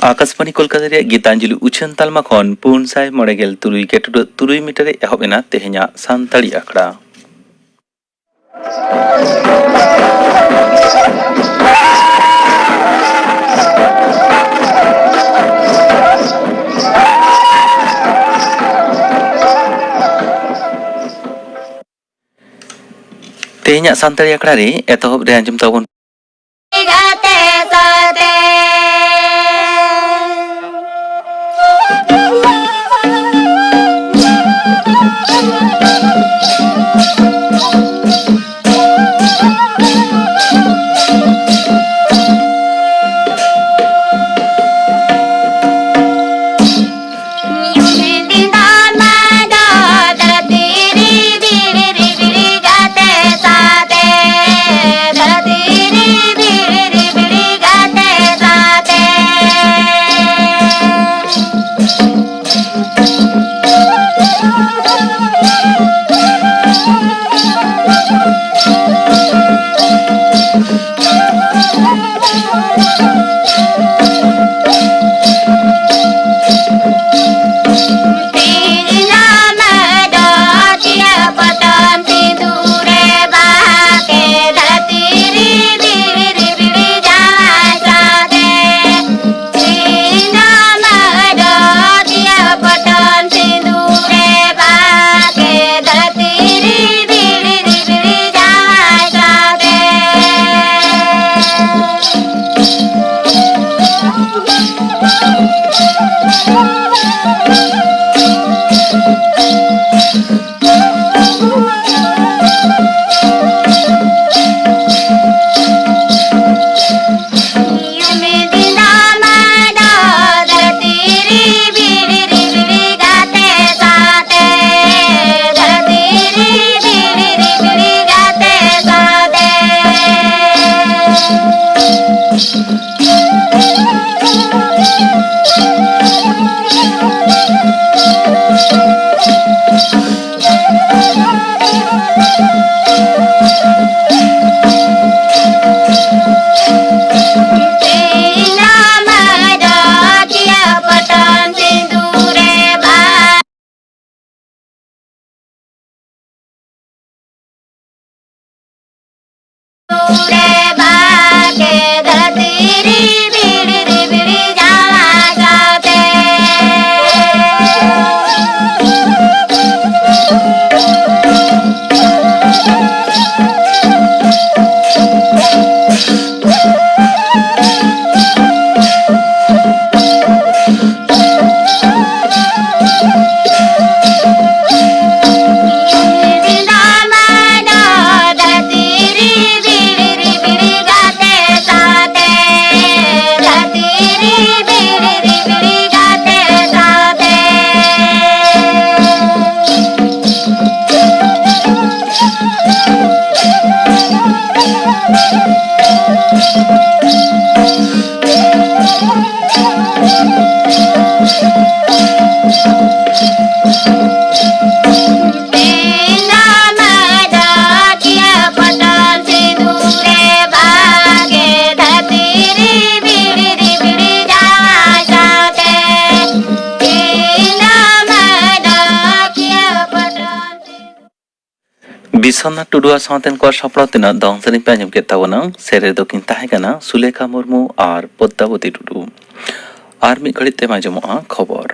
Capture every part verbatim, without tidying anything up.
ᱟᱠᱟᱥᱵᱟᱬᱤ ᱠᱳᱞᱠᱟᱛᱟ ᱨᱮᱭᱟᱜ ᱜᱤᱛᱟᱧᱡᱚᱞᱤ ᱩᱪᱷᱟᱹᱱ ᱛᱟᱞᱢᱟ ᱠᱷᱚᱱ ᱯᱩᱱ ᱥᱟᱭ ᱢᱚᱬᱮ ᱜᱮᱞ ᱛᱩᱨᱩᱭ ᱜᱮᱴᱩᱰᱟᱹᱜ ᱛᱩᱨᱩᱭ ᱢᱤᱴᱟᱨ ᱨᱮ ᱮᱦᱚᱵ ᱮᱱᱟ ᱛᱮᱦᱮᱧᱟᱜ ᱥᱟᱱᱛᱟᱲᱤ ᱟᱠᱷᱲᱟ᱾ ᱛᱮᱦᱮᱧᱟᱜ ᱥᱟᱱᱛᱟᱲᱤ ᱟᱠᱷᱲᱟ ᱨᱮ ᱮᱛᱚᱦᱚᱵ ᱨᱮ ᱟᱸᱡᱚᱢ ᱛᱟᱵᱚᱱ᱾ ᱜᱟᱛᱮ ᱥᱟᱛᱮ᱾ ᱵᱤᱥᱥᱚᱱᱟᱛᱷ ᱴᱩᱰᱩᱣᱟᱜ ᱥᱟᱶᱛᱮᱱ ᱠᱚᱣᱟᱜ ᱥᱟᱯᱲᱟᱣ ᱛᱮᱱᱟᱜ ᱫᱚᱝ ᱥᱮᱨᱮᱧ ᱯᱮ ᱟᱸᱡᱚᱢ ᱠᱮᱫ ᱛᱟᱵᱚᱱᱟ᱾ ᱥᱮᱨᱮᱧ ᱫᱚᱠᱤᱱ ᱛᱟᱦᱮᱸ ᱠᱟᱱᱟ ᱥᱩᱞᱮᱠᱷᱟ ᱢᱩᱨᱢᱩ ᱟᱨ ᱯᱚᱫᱽᱫᱟᱵᱚᱛᱤ ᱴᱩᱰᱩ᱾ ᱟᱨ ᱢᱤᱫ ᱜᱷᱟᱹᱲᱤᱡ ᱛᱮᱢᱟ ᱟᱸᱡᱚᱢᱚᱜᱼᱟ ᱠᱷᱚᱵᱚᱨ᱾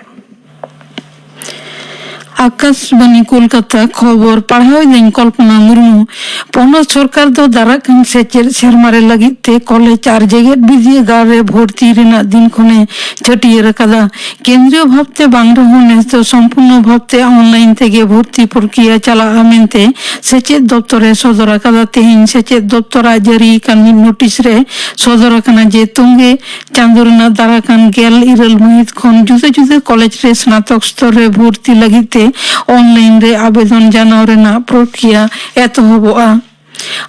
ᱟᱠᱟᱥᱵᱟᱱᱤ ᱠᱳᱞᱠᱟᱛᱟ, ᱠᱷᱚᱵᱚᱨ ᱯᱟᱲᱦᱟᱣ ᱮᱫᱟᱹᱧ ᱠᱚᱞᱯᱚᱱᱟ ᱢᱩᱨᱢᱩ᱾ ᱯᱚᱱᱚᱛ ᱥᱚᱨᱠᱟᱨ ᱫᱚ ᱫᱟᱨᱟᱜ ᱠᱟᱱ ᱥᱮᱪᱮᱫ ᱥᱮᱨᱢᱟ ᱨᱮ ᱞᱟᱹᱜᱤᱫ ᱛᱮ ᱠᱚᱞᱮᱡᱽ ᱟᱨ ᱡᱮᱜᱮᱛ ᱵᱤᱨᱫᱟᱹᱜᱟᱲ ᱨᱮ ᱵᱷᱚᱨᱛᱤ ᱨᱮᱱᱟᱜ ᱫᱤᱱ ᱠᱷᱚᱱᱮ ᱪᱷᱟᱹᱴᱭᱟᱹᱨ ᱟᱠᱟᱫᱟ᱾ ᱠᱮᱱᱫᱨᱤᱭᱚ ᱵᱷᱟᱵᱽᱛᱮ ᱵᱟᱝ ᱨᱮᱦᱚᱸ ᱱᱮᱥ ᱫᱚ ᱥᱚᱢᱯᱩᱨᱱᱚ ᱵᱷᱟᱵᱽᱛᱮ ᱚᱱᱞᱟᱭᱤᱱ ᱛᱮᱜᱮ ᱵᱷᱚᱨᱛᱤ ᱯᱨᱚᱠᱨᱤᱭᱟ ᱪᱟᱞᱟᱜᱼᱟ ᱢᱮᱱᱛᱮ ᱥᱮᱪᱮᱫ ᱫᱚᱯᱛᱚᱨ ᱮ ᱥᱚᱫᱚᱨ ᱟᱠᱟᱫᱟ᱾ ᱛᱮᱦᱮᱧ ᱥᱮᱪᱮᱫ ᱫᱚᱯᱛᱚᱨᱟᱜ ᱡᱟᱹᱨᱤ ᱟᱠᱟᱱ ᱢᱤᱫ ᱱᱳᱴᱤᱥ ᱨᱮ ᱥᱚᱫᱚᱨ ᱟᱠᱟᱱᱟ ᱡᱮ ᱛᱚᱝᱜᱮ ᱪᱟᱸᱫᱚ ᱨᱮᱱᱟᱜ ᱫᱟᱨᱟ ᱠᱟᱱ ᱜᱮᱞ ᱤᱨᱟᱹᱞ ᱢᱟᱹᱦᱤᱛ ᱠᱷᱚᱱ ᱡᱩᱫᱟᱹ ᱡᱩᱫᱟᱹ ᱠᱚᱞᱮᱡᱽ ᱨᱮ ᱥᱱᱟᱛᱚᱠ ᱥᱛᱚᱨ ᱨᱮ ᱵᱷᱚᱨᱛᱤ ᱞᱟᱹᱜᱤᱫ ᱛᱮ ᱚᱱᱞᱟᱭᱤᱱ ᱨᱮ ᱟᱵᱮᱫᱚᱱ ᱡᱟᱱᱟᱣ ᱨᱮᱱᱟᱜ ᱯᱨᱚᱠᱨᱤᱭᱟ ᱮᱛᱚᱦᱚᱵᱚᱜᱼᱟ᱾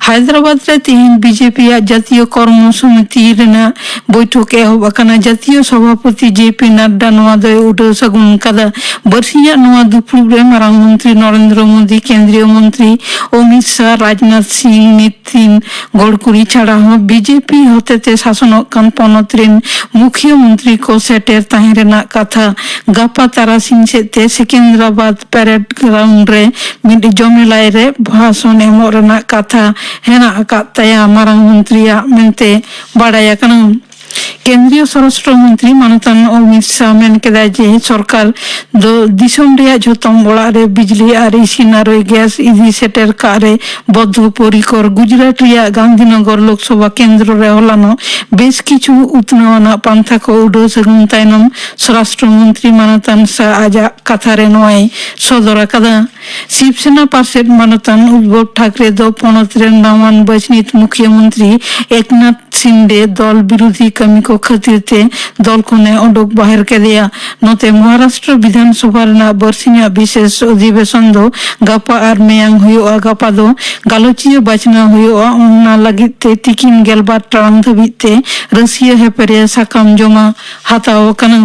ᱦᱟᱭᱫᱨᱟᱵᱟᱫᱽ ᱨᱮ ᱛᱮᱦᱮᱧ ᱵᱤᱡᱮᱯᱤ ᱟᱜ ᱡᱟᱛᱤᱭᱚ ᱠᱚᱨᱢᱚ ᱥᱚᱢᱤᱛᱤ ᱨᱮᱱᱟᱜ ᱵᱳᱭᱴᱷᱚᱠ ᱮᱦᱚᱵ ᱟᱠᱟᱱᱟ᱾ ᱡᱟᱛᱤᱭᱚ ᱥᱚᱵᱷᱟᱯᱚᱛᱤ ᱡᱮ ᱯᱤ ᱱᱟᱰᱰᱟ ᱱᱚᱣᱟ ᱫᱚᱭ ᱩᱰᱟᱹᱣ ᱥᱟᱹᱜᱩᱱ ᱠᱟᱫᱟ᱾ ᱵᱟᱹᱨᱥᱤᱧᱟᱜ ᱱᱚᱣᱟ ᱫᱩᱯᱲᱩᱵ ᱨᱮ ᱢᱟᱨᱟᱝ ᱢᱚᱱᱛᱨᱤ ᱱᱚᱨᱮᱱᱫᱨᱚ ᱢᱳᱫᱤ, ᱠᱮᱱᱫᱨᱤᱭᱚ ᱢᱚᱱᱛᱨᱤ ᱚᱢᱤᱛ ᱥᱟᱦ, ᱨᱟᱡᱽᱱᱟᱛᱷ ᱥᱤᱝ, ᱱᱤᱛᱤᱱ ᱜᱚᱰᱠᱩᱨᱤ ᱪᱷᱟᱲᱟ ᱦᱚᱸ ᱵᱤᱡᱮᱯᱤ ᱦᱚᱛᱮᱛᱮ ᱥᱟᱥᱚᱱᱚᱜ ᱠᱟᱱ ᱯᱚᱱᱚᱛ ᱨᱮᱱ ᱢᱩᱠᱷᱤᱭᱟᱹ ᱢᱚᱱᱛᱨᱤ ᱠᱚ ᱥᱮᱴᱮᱨ ᱛᱟᱦᱮᱸ ᱨᱮᱱᱟᱜ ᱠᱟᱛᱷᱟ᱾ ᱜᱟᱯᱟ ᱛᱟᱨᱟᱥᱤᱧ ᱥᱮᱫ ᱛᱮ ᱥᱮᱠᱮᱱᱫᱨᱟᱵᱟᱫᱽ ᱯᱮᱨᱮᱰ ᱜᱨᱟᱣᱩᱱᱰ ᱨᱮ ᱢᱤᱫ ᱡᱚᱢᱮᱞᱟᱭ ᱨᱮ ᱵᱷᱟᱥᱚᱱ ᱮᱢᱚᱜ ᱨᱮᱱᱟᱜ ᱠᱟᱛᱷᱟ ᱦᱮᱱᱟᱜ ᱟᱠᱟᱫ ᱛᱟᱭᱟ ᱢᱟᱨᱟᱝ ᱢᱚᱱᱛᱨᱤᱭᱟᱜ ᱢᱮᱱᱛᱮ ᱵᱟᱰᱟᱭ ᱟᱠᱟᱱᱟ᱾ ᱠᱮᱱᱫᱨᱤᱭᱚ ᱥᱚᱨᱚᱥᱴᱨᱚ ᱢᱚᱱᱛᱨᱤ ᱢᱟᱱᱚᱛᱟᱱ ᱚᱢᱤᱛ ᱥᱟᱦ ᱢᱮᱱ ᱠᱮᱫᱟᱭ ᱡᱮ ᱥᱚᱨᱠᱟᱨ ᱫᱚ ᱫᱤᱥᱚᱢ ᱨᱮᱭᱟᱜ ᱡᱷᱚᱛᱚᱢ ᱚᱲᱟᱜ ᱨᱮ ᱵᱤᱡᱽᱞᱤ ᱟᱨ ᱤᱥᱤᱱ ᱟᱨ ᱜᱮᱥ ᱤᱫᱤ ᱥᱮᱴᱮᱨ ᱠᱟᱜ ᱨᱮ ᱵᱚᱫᱽᱫᱷᱚ ᱯᱚᱨᱤᱠᱚᱨ᱾ ᱜᱩᱡᱽᱨᱟᱴ ᱨᱮᱭᱟᱜ ᱜᱟᱱᱫᱷᱤᱱᱚᱜᱚᱨ ᱞᱳᱠᱥᱚᱵᱷᱟ ᱠᱮᱱᱫᱨᱚ ᱨᱮ ᱦᱚᱞᱟᱱᱚᱜ ᱵᱮᱥ ᱠᱤᱪᱷᱩ ᱩᱛᱱᱟᱹᱣ ᱟᱱᱟᱜ ᱯᱟᱱᱛᱷᱟ ᱠᱚ ᱩᱰᱟᱹᱣ ᱥᱟᱹᱜᱩᱱ ᱛᱟᱭᱱᱚᱢ ᱥᱚᱨᱟᱥᱴᱨᱚ ᱢᱚᱱᱛᱨᱤ ᱢᱟᱱᱚᱛᱟᱱ ᱥᱟᱦ ᱟᱡᱟᱜ ᱠᱟᱛᱷᱟ ᱨᱮ ᱱᱚᱣᱟᱭ ᱥᱚᱫᱚᱨ ᱟᱠᱟᱫᱟ᱾ ᱥᱤᱵᱥᱮᱱᱟ ᱯᱟᱨᱥᱮᱛ ᱢᱟᱱᱚᱛᱟᱱ ᱩᱫᱷᱚᱵ ᱴᱷᱟᱠᱨᱮ ᱫᱚ ᱯᱚᱱᱚᱛ ᱨᱮᱱ ᱱᱟᱣᱟᱱ ᱵᱟᱪᱷᱱᱤᱛ ᱢᱩᱠᱷᱤᱭᱟᱹ ᱢᱚᱱᱛᱨᱤ ᱮᱠᱱᱟᱛᱷ ᱥᱤᱱᱰᱮ ᱫᱚᱞ ᱵᱤᱨᱩᱫᱷᱤ ᱠᱟᱹᱢᱤ ᱠᱚ ᱠᱷᱟᱹᱛᱤᱨ ᱛᱮ ᱫᱚᱞ ᱠᱷᱚᱱᱮ ᱚᱰᱚᱠ ᱵᱟᱦᱮᱨ ᱠᱮᱫᱮᱭᱟ᱾ ᱱᱚᱛᱮ ᱢᱚᱦᱟᱨᱟᱥᱴᱨᱚ ᱵᱤᱫᱷᱟᱱ ᱥᱚᱵᱷᱟ ᱨᱮᱱᱟᱜ ᱵᱟᱨᱥᱤᱧᱟᱜ ᱵᱤᱥᱮᱥ ᱚᱫᱷᱤᱵᱮᱥᱚᱱ ᱫᱚ ᱜᱟᱯᱟ ᱟᱨ ᱢᱮᱭᱟᱝ ᱦᱩᱭᱩᱜᱼᱟ᱾ ᱜᱟᱯᱟ ᱫᱚ ᱜᱟᱞᱚᱪᱤᱭᱟᱹ ᱵᱟᱪᱷᱱᱟᱣ ᱦᱩᱭᱩᱜᱼᱟ᱾ ᱚᱱᱟ ᱞᱟᱹᱜᱤᱫ ᱛᱮ ᱛᱤᱠᱤᱱ ᱜᱮᱞᱵᱟᱨ ᱴᱟᱲᱟᱝ ᱫᱷᱟᱹᱵᱤᱡ ᱛᱮ ᱨᱟᱹᱥᱤᱭᱟᱹ ᱦᱮᱯᱮᱨᱤᱭᱟᱹ ᱥᱟᱠᱟᱢ ᱡᱚᱢᱟ ᱦᱟᱛᱟᱣ ᱟᱠᱟᱱᱟ᱾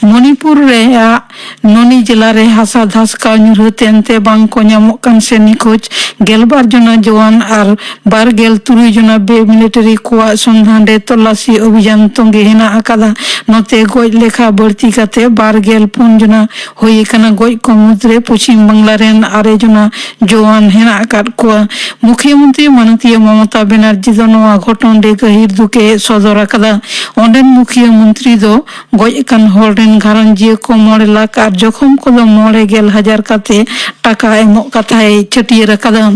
ᱢᱚᱱᱤᱯᱩᱨ ᱨᱮᱭᱟᱜ ᱱᱚᱱᱤ ᱡᱮᱞᱟ ᱨᱮ ᱦᱟᱥᱟ ᱫᱷᱟᱥᱠᱟᱣ ᱧᱩᱨᱦᱟᱹ ᱛᱮᱱᱛᱮ ᱵᱟᱝ ᱠᱚ ᱧᱟᱢᱚᱜ ᱠᱟᱱ ᱥᱮ ᱱᱤᱠᱷᱳᱡᱽ ᱜᱮᱞᱵᱟᱨ ᱡᱚᱱᱟ ᱡᱚᱣᱟᱱ ᱟᱨ ᱵᱟᱨ ᱜᱮᱞ ᱛᱩᱨᱩᱭ ᱡᱚᱱᱟ ᱵᱮ ᱢᱤᱞᱤᱴᱟᱨᱤ ᱠᱚᱣᱟᱜ ᱥᱚᱱᱫᱷᱟᱱ ᱨᱮ ᱛᱚᱞᱟᱥᱤ ᱚᱵᱷᱤᱡᱟᱱ ᱛᱚᱸᱜᱮ ᱦᱮᱱᱟᱜ ᱟᱠᱟᱫᱟ᱾ ᱱᱚᱛᱮ ᱜᱚᱡ ᱞᱮᱠᱷᱟ ᱵᱟᱹᱲᱛᱤ ᱠᱟᱛᱮ ᱵᱟᱨ ᱜᱮᱞ ᱯᱩᱱ ᱡᱚᱱᱟ ᱦᱩᱭ ᱟᱠᱟᱱᱟ᱾ ᱜᱚᱡ ᱠᱚ ᱢᱩᱫᱽᱨᱮ ᱯᱚᱪᱷᱤᱢ ᱵᱟᱝᱞᱟ ᱨᱮᱱ ᱟᱨᱮ ᱡᱚᱱᱟ ᱡᱚᱣᱟᱱ ᱦᱮᱱᱟᱜ ᱟᱠᱟᱫ ᱠᱚᱣᱟ᱾ ᱢᱩᱠᱷᱭᱟᱹ ᱢᱚᱱᱛᱨᱤ ᱢᱟᱱᱚᱛᱤᱭᱟᱹ ᱢᱚᱢᱚᱛᱟ ᱵᱮᱱᱟᱨᱡᱤ ᱫᱚ ᱱᱚᱣᱟ ᱜᱷᱚᱴᱚᱱ ᱨᱮ ᱜᱟᱹᱦᱤᱨ ᱫᱩᱠ ᱮ ᱥᱚᱫᱚᱨ ᱟᱠᱟᱫᱟ᱾ ᱚᱸᱰᱮᱱ ᱢᱩᱠᱷᱭᱟᱹ ᱢᱚᱱᱛᱨᱤ ᱫᱚ ᱜᱚᱡ ᱟᱠᱟᱱ ᱦᱚᱲ ᱨᱮᱱ ᱜᱷᱟᱨᱚᱸᱡᱤᱭᱟᱹ ᱠᱚ ᱢᱚᱬᱮ ᱞᱟᱠᱷ ᱟᱨ ᱡᱚᱠᱷᱚᱢ ᱠᱚᱫᱚ ᱢᱚᱬᱮ ᱜᱮᱞ ᱦᱟᱡᱟᱨ ᱠᱟᱛᱮ ᱴᱟᱠᱟ ᱮᱢᱚᱜ ᱠᱟᱛᱷᱟᱭ ᱪᱷᱟᱹᱴᱭᱟᱹᱨ ᱟᱠᱟᱫᱟ᱾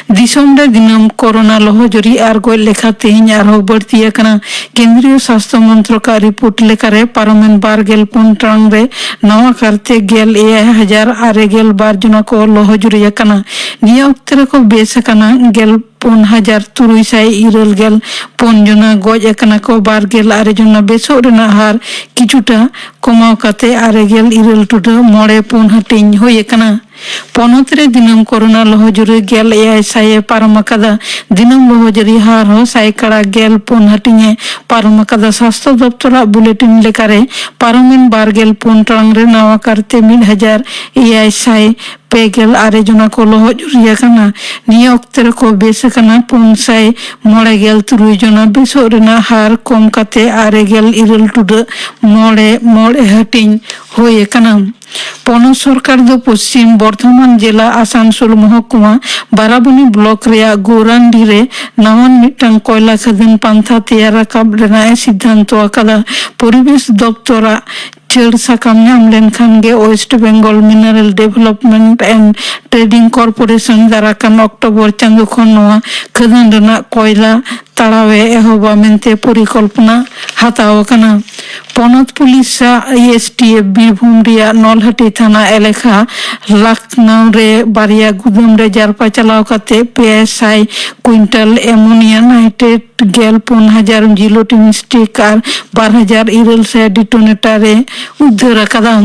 ᱫᱤᱥᱚᱢ ᱨᱮ ᱫᱤᱱᱟᱹᱢ ᱠᱳᱨᱳᱱᱟ ᱞᱚᱦᱚᱡᱩᱨᱤ ᱟᱨ ᱜᱚᱡ ᱞᱮᱠᱷᱟ ᱛᱮᱦᱮᱧ ᱟᱨᱦᱚᱸ ᱵᱟᱹᱲᱛᱤ ᱟᱠᱟᱱᱟ᱾ ᱠᱮᱱᱫᱨᱤᱭᱚ ᱥᱟᱥᱛᱷᱚ ᱢᱚᱱᱛᱨᱚᱠᱟᱜ ᱨᱤᱯᱳᱨᱴ ᱞᱮᱠᱟᱨᱮ ᱯᱟᱨᱚᱢᱮᱱ ᱵᱟᱨ ᱜᱮᱞ ᱯᱩᱱ ᱴᱟᱲᱟᱝ ᱨᱮ ᱱᱟᱣᱟ ᱠᱟᱨᱛᱮ ᱜᱮᱞ ᱮᱭᱟᱭ ᱦᱟᱡᱟᱨ ᱟᱨᱮ ᱜᱮᱞ ᱵᱟᱨ ᱡᱚᱱᱟ ᱠᱚ ᱞᱚᱦᱚᱡᱩᱨᱤ ᱟᱠᱟᱱᱟ᱾ ᱱᱤᱭᱟᱹ ᱚᱠᱛᱮ ᱨᱮᱠᱚ ᱵᱮᱥ ᱟᱠᱟᱱᱟ ᱜᱮᱞ ᱯᱩᱱ ᱦᱟᱡᱟᱨ ᱛᱩᱨᱩᱭ ᱥᱟᱭ ᱤᱨᱟᱹᱞ ᱜᱮᱞ ᱯᱩᱱ ᱡᱚᱱᱟ, ᱜᱚᱡ ᱟᱠᱟᱱᱟ ᱠᱚ ᱵᱟᱨ ᱜᱮᱞ ᱟᱨᱮ ᱡᱚᱱᱟ᱾ ᱵᱮᱥᱚᱜ ᱨᱮᱱᱟᱜ ᱦᱟᱨ ᱠᱤᱪᱷᱩᱴᱟ ᱠᱚᱢᱟᱣ ᱠᱟᱛᱮ ᱟᱨᱮ ᱜᱮᱞ ᱤᱨᱟᱹᱞ ᱴᱩᱰᱟᱹᱜ ᱢᱚᱬᱮ ᱯᱩᱱ ᱦᱟᱹᱴᱤᱧ ᱦᱩᱭ ᱟᱠᱟᱱᱟ᱾ ᱯᱚᱱᱚᱛ ᱨᱮ ᱫᱤᱱᱟᱹᱢ ᱠᱚᱨᱳᱱᱟ ᱞᱚᱦᱚᱡᱩᱨᱤ ᱜᱮᱞ ᱮᱭᱟᱭ ᱥᱟᱭ ᱮ ᱯᱟᱨᱚᱢ ᱟᱠᱟᱫᱟ᱾ ᱫᱤᱱᱟᱹᱢ ᱞᱚᱦᱚᱡᱩᱨᱤ ᱦᱟᱨ ᱦᱚᱸ ᱥᱟᱭᱠᱟᱲᱟ ᱜᱮᱞ ᱯᱩᱱ ᱦᱟᱹᱴᱤᱧ ᱮ ᱯᱟᱨᱚᱢ ᱟᱠᱟᱫᱟ᱾ ᱥᱟᱥᱛᱷᱚ ᱫᱚᱯᱛᱚᱨᱟᱜ ᱵᱩᱞᱮᱴᱤᱱ ᱞᱮᱠᱟᱨᱮ, ᱯᱟᱨᱚᱢᱮᱱ ᱵᱟᱨ ᱜᱮᱞ ᱯᱩᱱ ᱴᱟᱲᱟᱝ ᱨᱮ ᱱᱟᱣᱟ ᱠᱟᱨᱛᱮ ᱢᱤᱫ ᱦᱟᱡᱟᱨ ᱮᱭᱟᱭ ᱥᱟᱭ ᱯᱮ ᱜᱮᱞ ᱟᱨᱮ ᱡᱚᱱᱟ ᱠᱚ ᱞᱚᱦᱚᱡᱩᱨᱤ ᱟᱠᱟᱱᱟ᱾ ᱱᱤᱭᱟᱹ ᱚᱠᱛᱮ ᱨᱮᱠᱚ ᱵᱮᱥ ᱟᱠᱟᱱᱟ ᱯᱩᱱ ᱥᱟᱭ ᱢᱚᱬᱮ ᱜᱮᱞ ᱛᱩᱨᱩᱭ ᱡᱚᱱᱟ᱾ ᱵᱮᱥᱚᱜ ᱨᱮᱱᱟᱜ ᱦᱟᱨ ᱠᱚᱢ ᱠᱟᱛᱮ ᱟᱨᱮ ᱜᱮᱞ ᱤᱨᱟᱹᱞ ᱴᱩᱰᱟᱹᱜ ᱢᱚᱬᱮ ᱢᱚᱬᱮ ᱦᱟᱹᱴᱤᱧ ᱦᱩᱭ ᱟᱠᱟᱱᱟ᱾ ᱯᱚᱱᱚᱛ ᱥᱚᱨᱠᱟᱨ ᱫᱚ ᱯᱚᱥᱪᱤᱢ ᱵᱚᱨᱫᱷᱚᱢᱟᱱ ᱡᱮᱞᱟ ᱟᱥᱟᱱᱥᱳᱞ ᱢᱚᱦᱚᱠᱩᱢᱟ ᱵᱟᱨᱟᱵᱚᱱᱤ ᱵᱞᱚᱠ ᱨᱮᱭᱟᱜ ᱜᱳᱨᱟᱱᱰᱤ ᱨᱮ ᱱᱟᱣᱟᱱ ᱢᱤᱫᱴᱟᱝ ᱠᱚᱭᱞᱟ ᱠᱷᱟᱫᱟᱱ ᱯᱟᱱᱛᱷᱟ ᱛᱮᱭᱟᱨ ᱨᱟᱠᱟᱵ ᱨᱮᱱᱟᱜ ᱮ ᱥᱤᱫᱽᱫᱷᱟᱱᱛᱚ ᱟᱠᱟᱫᱟ᱾ ᱯᱚᱨᱤᱵᱮᱥ ᱫᱚᱯᱛᱚᱨᱟᱜ ᱪᱷᱟᱹᱲ ᱥᱟᱠᱟᱢ ᱧᱟᱢ ᱞᱮᱱᱠᱷᱟᱱ ᱜᱮ West Bengal Mineral Development and Trading Corporation ᱫᱟᱨᱟᱠᱟᱱ ᱚᱠᱴᱳᱵᱚᱨ ᱪᱟᱸᱫᱳ ᱠᱷᱚᱱ ᱱᱚᱣᱟ ᱠᱷᱟᱫᱟᱱ ᱨᱮᱱᱟᱜ ᱠᱚᱭᱞᱟ ᱛᱟᱲᱟᱣᱮ ᱮᱦᱚᱵᱟ ᱢᱮᱱᱛᱮ ᱯᱚᱨᱤᱠᱚᱞᱯᱚᱱᱟ ᱦᱟᱛᱟᱣ ᱟᱠᱟᱱᱟ᱾ ᱯᱚᱱᱚᱛ ᱯᱩᱞᱤᱥᱟᱜ ᱮᱥ ᱴᱤ ᱮᱯᱷ ᱵᱤᱨᱵᱷᱩᱢ ᱨᱮᱭᱟᱜ ᱱᱚᱞᱦᱟᱴᱤ ᱛᱷᱟᱱᱟ ᱮᱞᱟᱠᱟ ᱞᱟᱠᱷᱱᱟᱣ ᱨᱮ ᱵᱟᱨᱭᱟ ᱜᱩᱫᱟᱹᱢ ᱨᱮ ᱡᱟᱨᱯᱟ ᱪᱟᱞᱟᱣ ᱠᱟᱛᱮ ᱯᱮ ᱥᱟᱭ ᱠᱩᱭᱤᱱᱴᱟᱞ ᱮᱢᱳᱱᱤᱭᱟ ᱱᱟᱭᱴᱨᱮᱴ, ᱜᱮᱞ ᱯᱩᱱ ᱦᱟᱡᱟᱨ ᱡᱤᱞᱳᱴᱤᱱ ᱥᱴᱤᱠ ᱟᱨ ᱵᱟᱨ ᱦᱟᱡᱟᱨ ᱤᱨᱟᱹᱞ ᱥᱟᱭ ᱰᱤᱴᱳᱱᱮᱴᱟᱨ ᱮ ᱩᱫᱽᱫᱷᱟᱹᱨ ᱟᱠᱟᱫᱟ᱾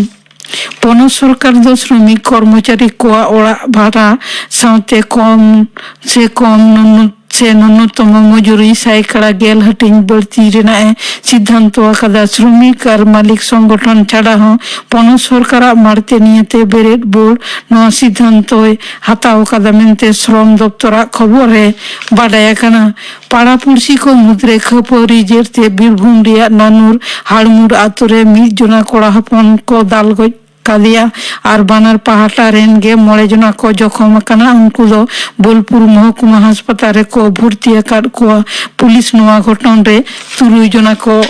ᱯᱚᱱᱚᱛ ᱥᱚᱨᱠᱟᱨ ᱫᱚ ᱥᱨᱚᱢᱤᱠ ᱠᱚᱨᱢᱚᱪᱟᱨᱤ ᱠᱚᱣᱟᱜ ᱚᱲᱟᱜ ᱵᱷᱟᱲᱟ ᱥᱟᱶᱛᱮ ᱠᱚᱢ ᱥᱮ ᱠᱚᱢ ᱱᱩᱱᱩ-, ᱥᱮ ᱱᱩᱱᱩᱛᱚᱢᱚ ᱢᱚᱡᱩᱨᱤ ᱥᱟᱭᱠᱟᱲᱟ ᱜᱮᱞ ᱦᱟᱹᱴᱤᱧ ᱵᱟᱹᱲᱛᱤ ᱨᱮᱱᱟᱜ ᱮ ᱥᱤᱫᱽᱫᱷᱟᱱᱛᱚ ᱟᱠᱟᱫᱟ᱾ ᱥᱨᱚᱢᱤᱠ ᱟᱨ ᱢᱟᱹᱞᱤᱠ ᱥᱚᱝᱜᱚᱴᱷᱚᱱ ᱪᱷᱟᱰᱟ ᱦᱚᱸ ᱯᱚᱱᱚᱛ ᱥᱚᱨᱠᱟᱨᱟᱜ ᱢᱟᱬᱛᱮ ᱱᱤᱭᱟᱹᱛᱮ ᱵᱮᱨᱮᱫ ᱵᱳᱨᱰ ᱱᱚᱣᱟ ᱥᱤᱫᱽᱫᱷᱟᱱᱛᱚᱭ ᱦᱟᱛᱟᱣ ᱟᱠᱟᱫᱟ ᱢᱮᱱᱛᱮ ᱥᱨᱚᱢ ᱫᱚᱯᱛᱚᱨᱟᱜ ᱠᱷᱚᱵᱚᱨ ᱨᱮ ᱵᱟᱰᱟᱭ ᱟᱠᱟᱱᱟ᱾ ᱯᱟᱲᱟ ᱯᱩᱲᱥᱤ ᱠᱚ ᱢᱩᱫᱽᱨᱮ ᱠᱷᱟᱹᱯᱟᱹᱨᱤ ᱡᱮᱨᱛᱮ ᱵᱤᱨᱵᱷᱩᱢ ᱨᱮᱭᱟᱜ ᱱᱟᱱᱩᱨ ᱦᱟᱲᱢᱩᱨ ᱟᱛᱳ ᱨᱮ ᱢᱤᱫ ᱡᱚᱱᱟ ᱠᱚᱲᱟ ᱦᱚᱯᱚᱱ ᱠᱚ ᱫᱟᱞ ᱜᱚᱡ ᱠᱟᱫᱮᱭᱟ ᱟᱨ ᱵᱟᱱᱟᱨ ᱯᱟᱦᱴᱟ ᱨᱮᱱ ᱜᱮ ᱢᱚᱬᱮ ᱡᱚᱱᱟ ᱠᱚ ᱡᱚᱠᱷᱚᱢ ᱟᱠᱟᱱᱟ᱾ ᱩᱱᱠᱩ ᱫᱚ ᱵᱳᱞᱯᱩᱨ ᱢᱚᱦᱚᱠᱩᱢᱟ ᱦᱟᱥᱯᱟᱛᱟᱞ ᱨᱮᱠᱚ ᱵᱷᱚᱨᱛᱤ ᱟᱠᱟᱫ ᱠᱚᱣᱟ᱾ ᱯᱩᱞᱤᱥ ᱱᱚᱣᱟ ᱜᱷᱚᱴᱚᱱ ᱨᱮ ᱛᱩᱨᱩᱭ ᱡᱚᱱᱟ ᱠᱚ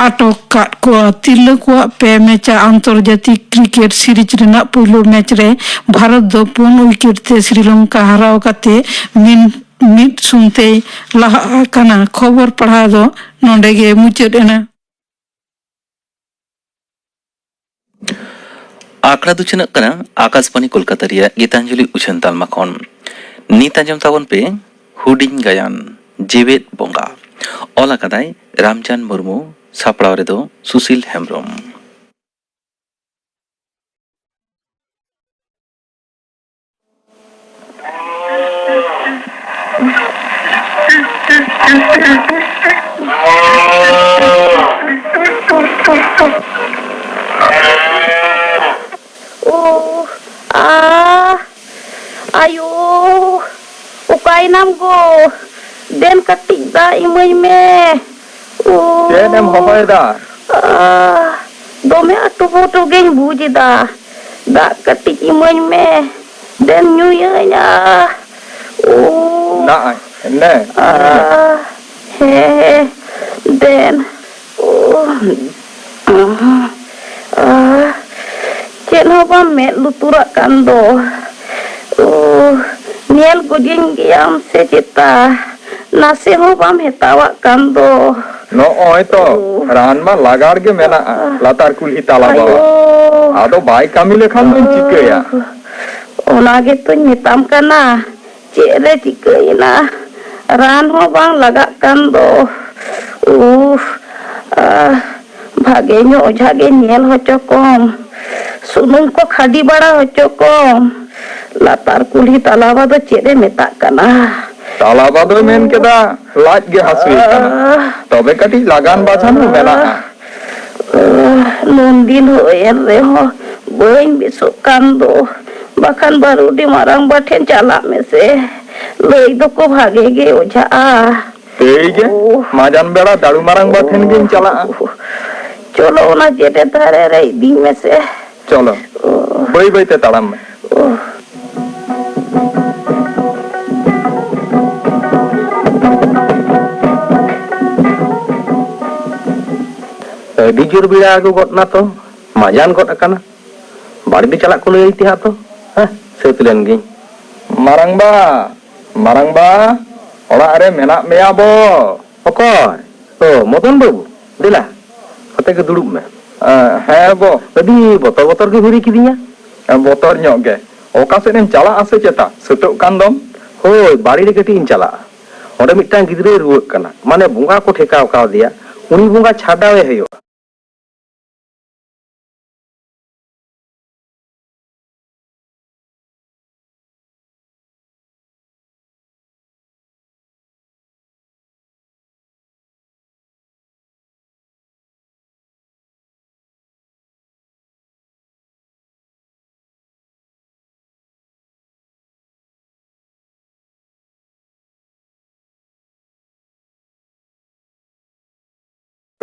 ᱟᱴᱚᱠ ᱠᱟᱫ ᱠᱚᱣᱟ᱾ ᱛᱤᱨᱞᱟᱹ ᱠᱚᱣᱟᱜ ᱯᱮ ᱢᱮᱪᱟ ᱟᱱᱛᱚᱨᱡᱟᱛᱤᱠ ᱠᱨᱤᱠᱮᱴ ᱥᱤᱨᱤᱡᱽ ᱨᱮᱱᱟᱜ ᱯᱩᱭᱞᱩ ᱢᱮᱪ ᱨᱮ ᱵᱷᱟᱨᱚᱛ ᱫᱚ ᱯᱩᱱ ᱩᱭᱠᱮᱴ ᱛᱮ ᱥᱨᱤᱞᱚᱝᱠᱟ ᱦᱟᱨᱟᱣ ᱠᱟᱛᱮ ᱢᱤᱫ, ᱢᱤᱫ ᱥᱩᱱ ᱛᱮᱭ ᱞᱟᱦᱟ ᱟᱠᱟᱱᱟ᱾ ᱠᱷᱚᱵᱚᱨ ᱯᱟᱲᱦᱟᱣ ᱫᱚ ᱱᱚᱰᱮ ᱜᱮ ᱢᱩᱪᱟᱹᱫ ᱮᱱᱟ᱾ ᱟᱠᱷᱲᱟ ᱫᱚ ᱪᱟᱞᱟᱜ ᱠᱟᱱᱟ ᱟᱠᱟᱥᱵᱟᱬᱤ ᱠᱳᱞᱠᱟᱛᱟ ᱨᱮᱭᱟᱜ ᱜᱤᱛᱟᱧᱡᱚᱞᱤ ᱩᱪᱷᱟᱹᱱ ᱛᱟᱞᱢᱟ ᱠᱷᱚᱱ᱾ ᱱᱤᱛ ᱟᱸᱡᱚᱢ ᱛᱟᱵᱚᱱ ᱯᱮ ᱦᱩᱰᱤᱧ ᱜᱟᱭᱟᱱ ᱡᱮᱣᱮᱫ ᱵᱚᱸᱜᱟ᱾ ᱚᱞ ᱟᱠᱟᱫᱟᱭ ᱨᱟᱢᱪᱟᱸᱫᱽ ᱢᱩᱨᱢᱩ, ᱥᱟᱯᱲᱟᱣ ᱨᱮᱫᱚ ᱥᱩᱥᱤᱞ ᱦᱮᱢᱵᱽᱨᱚᱢ᱾ ᱳ, ᱟ, ᱟᱭᱳ, ᱚᱠᱟᱭᱮᱱᱟᱢ ᱜᱚ? ᱫᱮᱱ ᱠᱟᱹᱴᱤᱡ ᱫᱟᱜ ᱤᱢᱟᱹᱧ ᱢᱮ᱾ ᱳ, ᱪᱮᱫ ᱮᱢ ᱦᱚᱦᱚᱭᱮᱫᱟ? ᱟ, ᱫᱚᱢᱮ ᱟᱹᱴᱩ ᱯᱟᱹᱴᱩ ᱜᱮᱧ ᱵᱩᱡᱽ ᱮᱫᱟ᱾ ᱫᱟᱜ ᱠᱟᱹᱴᱤᱡ ᱤᱢᱟᱹᱧ ᱢᱮ᱾ ᱫᱮᱱ ᱧᱩᱭᱟᱹᱧ, ᱟ᱾ ᱳ᱾ ᱫᱟᱜ ᱟᱭ, ᱱᱮ, ᱟ, ᱧᱩᱭ ᱢᱮ᱾ ᱦᱮᱸ, ᱫᱮᱱ᱾ ᱳ᱾ ᱟ, ᱪᱮᱫ ᱦᱚᱸ ᱵᱟᱢ ᱢᱮᱫ ᱞᱩᱛᱩᱨᱟᱜ ᱠᱟᱱ ᱫᱚ᱾ ᱳ, ᱧᱮᱞ ᱜᱚᱡᱤᱧ ᱜᱮᱭᱟᱢ ᱥᱮ ᱪᱮᱛᱟ? ᱱᱟᱥᱮ ᱦᱚᱸ ᱵᱟᱢ ᱦᱮᱛᱟᱣᱟᱜ ᱠᱟᱱ ᱫᱚ᱾ ᱱᱚᱜᱼᱚᱭ ᱛᱚ, ᱳ᱾ ᱨᱟᱱ ᱢᱟ ᱞᱟᱜᱟᱲ ᱜᱮ ᱢᱮᱱᱟᱜᱼᱟ, ᱟ, ᱞᱟᱛᱟᱨ ᱠᱩᱞᱦᱤ ᱛᱟᱞᱟ ᱵᱟᱵᱟ᱾ ᱟᱭᱳ᱾ ᱟᱫᱚ ᱵᱟᱭ ᱠᱟᱹᱢᱤ ᱞᱮᱠᱷᱟᱱ ᱫᱚᱧ ᱪᱤᱠᱟᱹᱭᱟ? ᱚᱱᱟ ᱜᱮᱛᱚᱧ ᱢᱮᱛᱟᱢ ᱠᱟᱱᱟ᱾ ᱪᱮᱫ ᱨᱮ ᱪᱤᱠᱟᱹᱭᱮᱱᱟ? ᱨᱟᱱ ᱦᱚᱸ ᱵᱟᱝ ᱞᱟᱜᱟᱜ ᱠᱟᱱ ᱫᱚ᱾ ᱩᱦ, ᱟᱦ, ᱵᱷᱟᱜᱮ ᱧᱚᱜ ᱚᱡᱷᱟ ᱜᱮ ᱧᱮᱞ ᱦᱚᱪᱚ ᱠᱚᱢ᱾ ᱥᱩᱱᱩᱢ ᱠᱚ ᱠᱷᱟᱹᱰᱤ ᱵᱟᱲᱟ ᱦᱚᱪᱚ ᱠᱚᱢ᱾ ᱞᱟᱛᱟᱨ ᱠᱩᱞᱦᱤ ᱛᱟᱞᱟᱵᱟ ᱫᱚ ᱪᱮᱫ ᱮ ᱢᱮᱛᱟᱜ ᱠᱟᱱᱟ? ᱛᱟᱞᱟᱵᱟ ᱫᱚᱭ ᱢᱮᱱ ᱠᱮᱫᱟ, ᱞᱟᱡ ᱜᱮ ᱦᱟᱹᱥᱩᱭᱮ ᱠᱟᱱᱟ᱾ ᱟᱦ᱾ ᱛᱚᱵᱮ ᱠᱟᱹᱴᱤᱡ ᱞᱟᱜᱟᱱ ᱵᱟᱪᱷᱟᱱ ᱦᱚᱸ ᱢᱮᱱᱟᱜᱼᱟ᱾ ᱱᱩᱱᱫᱤᱱ ᱦᱩᱭᱮᱱ ᱨᱮᱦᱚᱸ ᱵᱟᱹᱧ ᱵᱮᱥᱚᱜ ᱠᱟᱱ ᱫᱚ᱾ ᱵᱟᱠᱷᱟᱱ ᱵᱟᱹᱨᱩᱰᱤ ᱢᱟᱨᱟᱝ ᱵᱟ ᱴᱷᱮᱱ ᱪᱟᱞᱟᱜ ᱢᱮᱥᱮ᱾ ᱞᱟᱹᱭ ᱫᱚᱠᱚ ᱵᱷᱟᱜᱮ ᱜᱮ ᱚᱡᱷᱟᱜᱼᱟ᱾ ᱮᱭ ᱜᱮ, ᱳᱦ᱾ ᱢᱟᱡᱟᱱ ᱵᱮᱲᱟ ᱫᱟᱲᱩ ᱢᱟᱨᱟᱝ ᱵᱟ ᱴᱷᱮᱱ ᱜᱤᱧ ᱪᱟᱞᱟᱜᱼᱟ᱾ ᱳᱦ᱾ ᱪᱚᱞᱚ, ᱚᱱᱟ ᱡᱮᱴᱮ ᱫᱷᱟᱨᱮ ᱨᱮ ᱤᱫᱤᱧ ᱢᱮᱥᱮ᱾ ᱪᱚᱞᱚ, ᱳᱦ᱾ ᱵᱟᱹᱭ ᱵᱟᱹᱭ ᱛᱮ ᱛᱟᱲᱟᱢ ᱢᱮ᱾ ᱳᱦ᱾ ᱟᱹᱰᱤ ᱡᱳᱨ ᱵᱮᱲᱟ ᱟᱬᱜᱚ ᱜᱚᱫ ᱱᱟ ᱛᱚ, ᱢᱟᱡᱟᱱ ᱜᱚᱫ ᱟᱠᱟᱱᱟ᱾ ᱵᱟᱲᱜᱮ ᱪᱟᱞᱟᱜ ᱠᱚ ᱞᱟᱹᱭ ᱛᱮ ᱦᱟᱸᱜ ᱛᱚ, ᱦᱮᱸ, ᱥᱟᱹᱛ ᱞᱮᱱ ᱜᱤᱧ᱾ ᱢᱟᱨᱟᱝᱵᱟ, ᱢᱟᱨᱟᱝᱵᱟ, ᱚᱲᱟᱜ ᱨᱮ ᱢᱮᱱᱟᱜ ᱢᱮᱭᱟ ᱵᱚ? ᱚᱠᱚᱭ? ᱚ, ᱢᱚᱫᱚᱱ ᱵᱟᱹᱵᱩ, ᱫᱮᱞᱟ, ᱱᱚᱛᱮ ᱜᱮ ᱫᱩᱲᱩᱵ ᱢᱮ᱾ ᱮ, ᱦᱮᱸ ᱵᱚ᱾ ᱟᱹᱰᱤ ᱵᱚᱛᱚᱨ ᱵᱚᱛᱚᱨ ᱜᱮ ᱦᱩᱨᱤ ᱠᱤᱫᱤᱧᱟ᱾ ᱮ, ᱵᱚᱛᱚᱨ ᱧᱚᱜ ᱜᱮ᱾ ᱚᱠᱟ ᱥᱮᱫ ᱮᱢ ᱪᱟᱞᱟᱜᱼᱟ ᱥᱮ ᱪᱮᱛᱟ? ᱥᱟᱹᱛᱚᱜ ᱠᱟᱱ ᱫᱚᱢ᱾ ᱦᱳᱭ, ᱵᱟᱲᱮ ᱨᱮ ᱠᱟᱹᱴᱤᱡ ᱤᱧ ᱪᱟᱞᱟᱜᱼᱟ᱾ ᱚᱸᱰᱮ ᱢᱤᱫᱴᱟᱝ ᱜᱤᱫᱽᱨᱟᱹᱭ ᱨᱩᱣᱟᱹᱜ ᱠᱟᱱᱟ, ᱢᱟᱱᱮ ᱵᱚᱸᱜᱟ ᱠᱚ ᱴᱷᱮᱠᱟᱣ ᱠᱟᱣᱫᱮᱭᱟ, ᱩᱱᱤ ᱵᱚᱸᱜᱟ ᱪᱷᱟᱰᱟᱣᱮ ᱦᱩᱭᱩᱜᱼᱟ᱾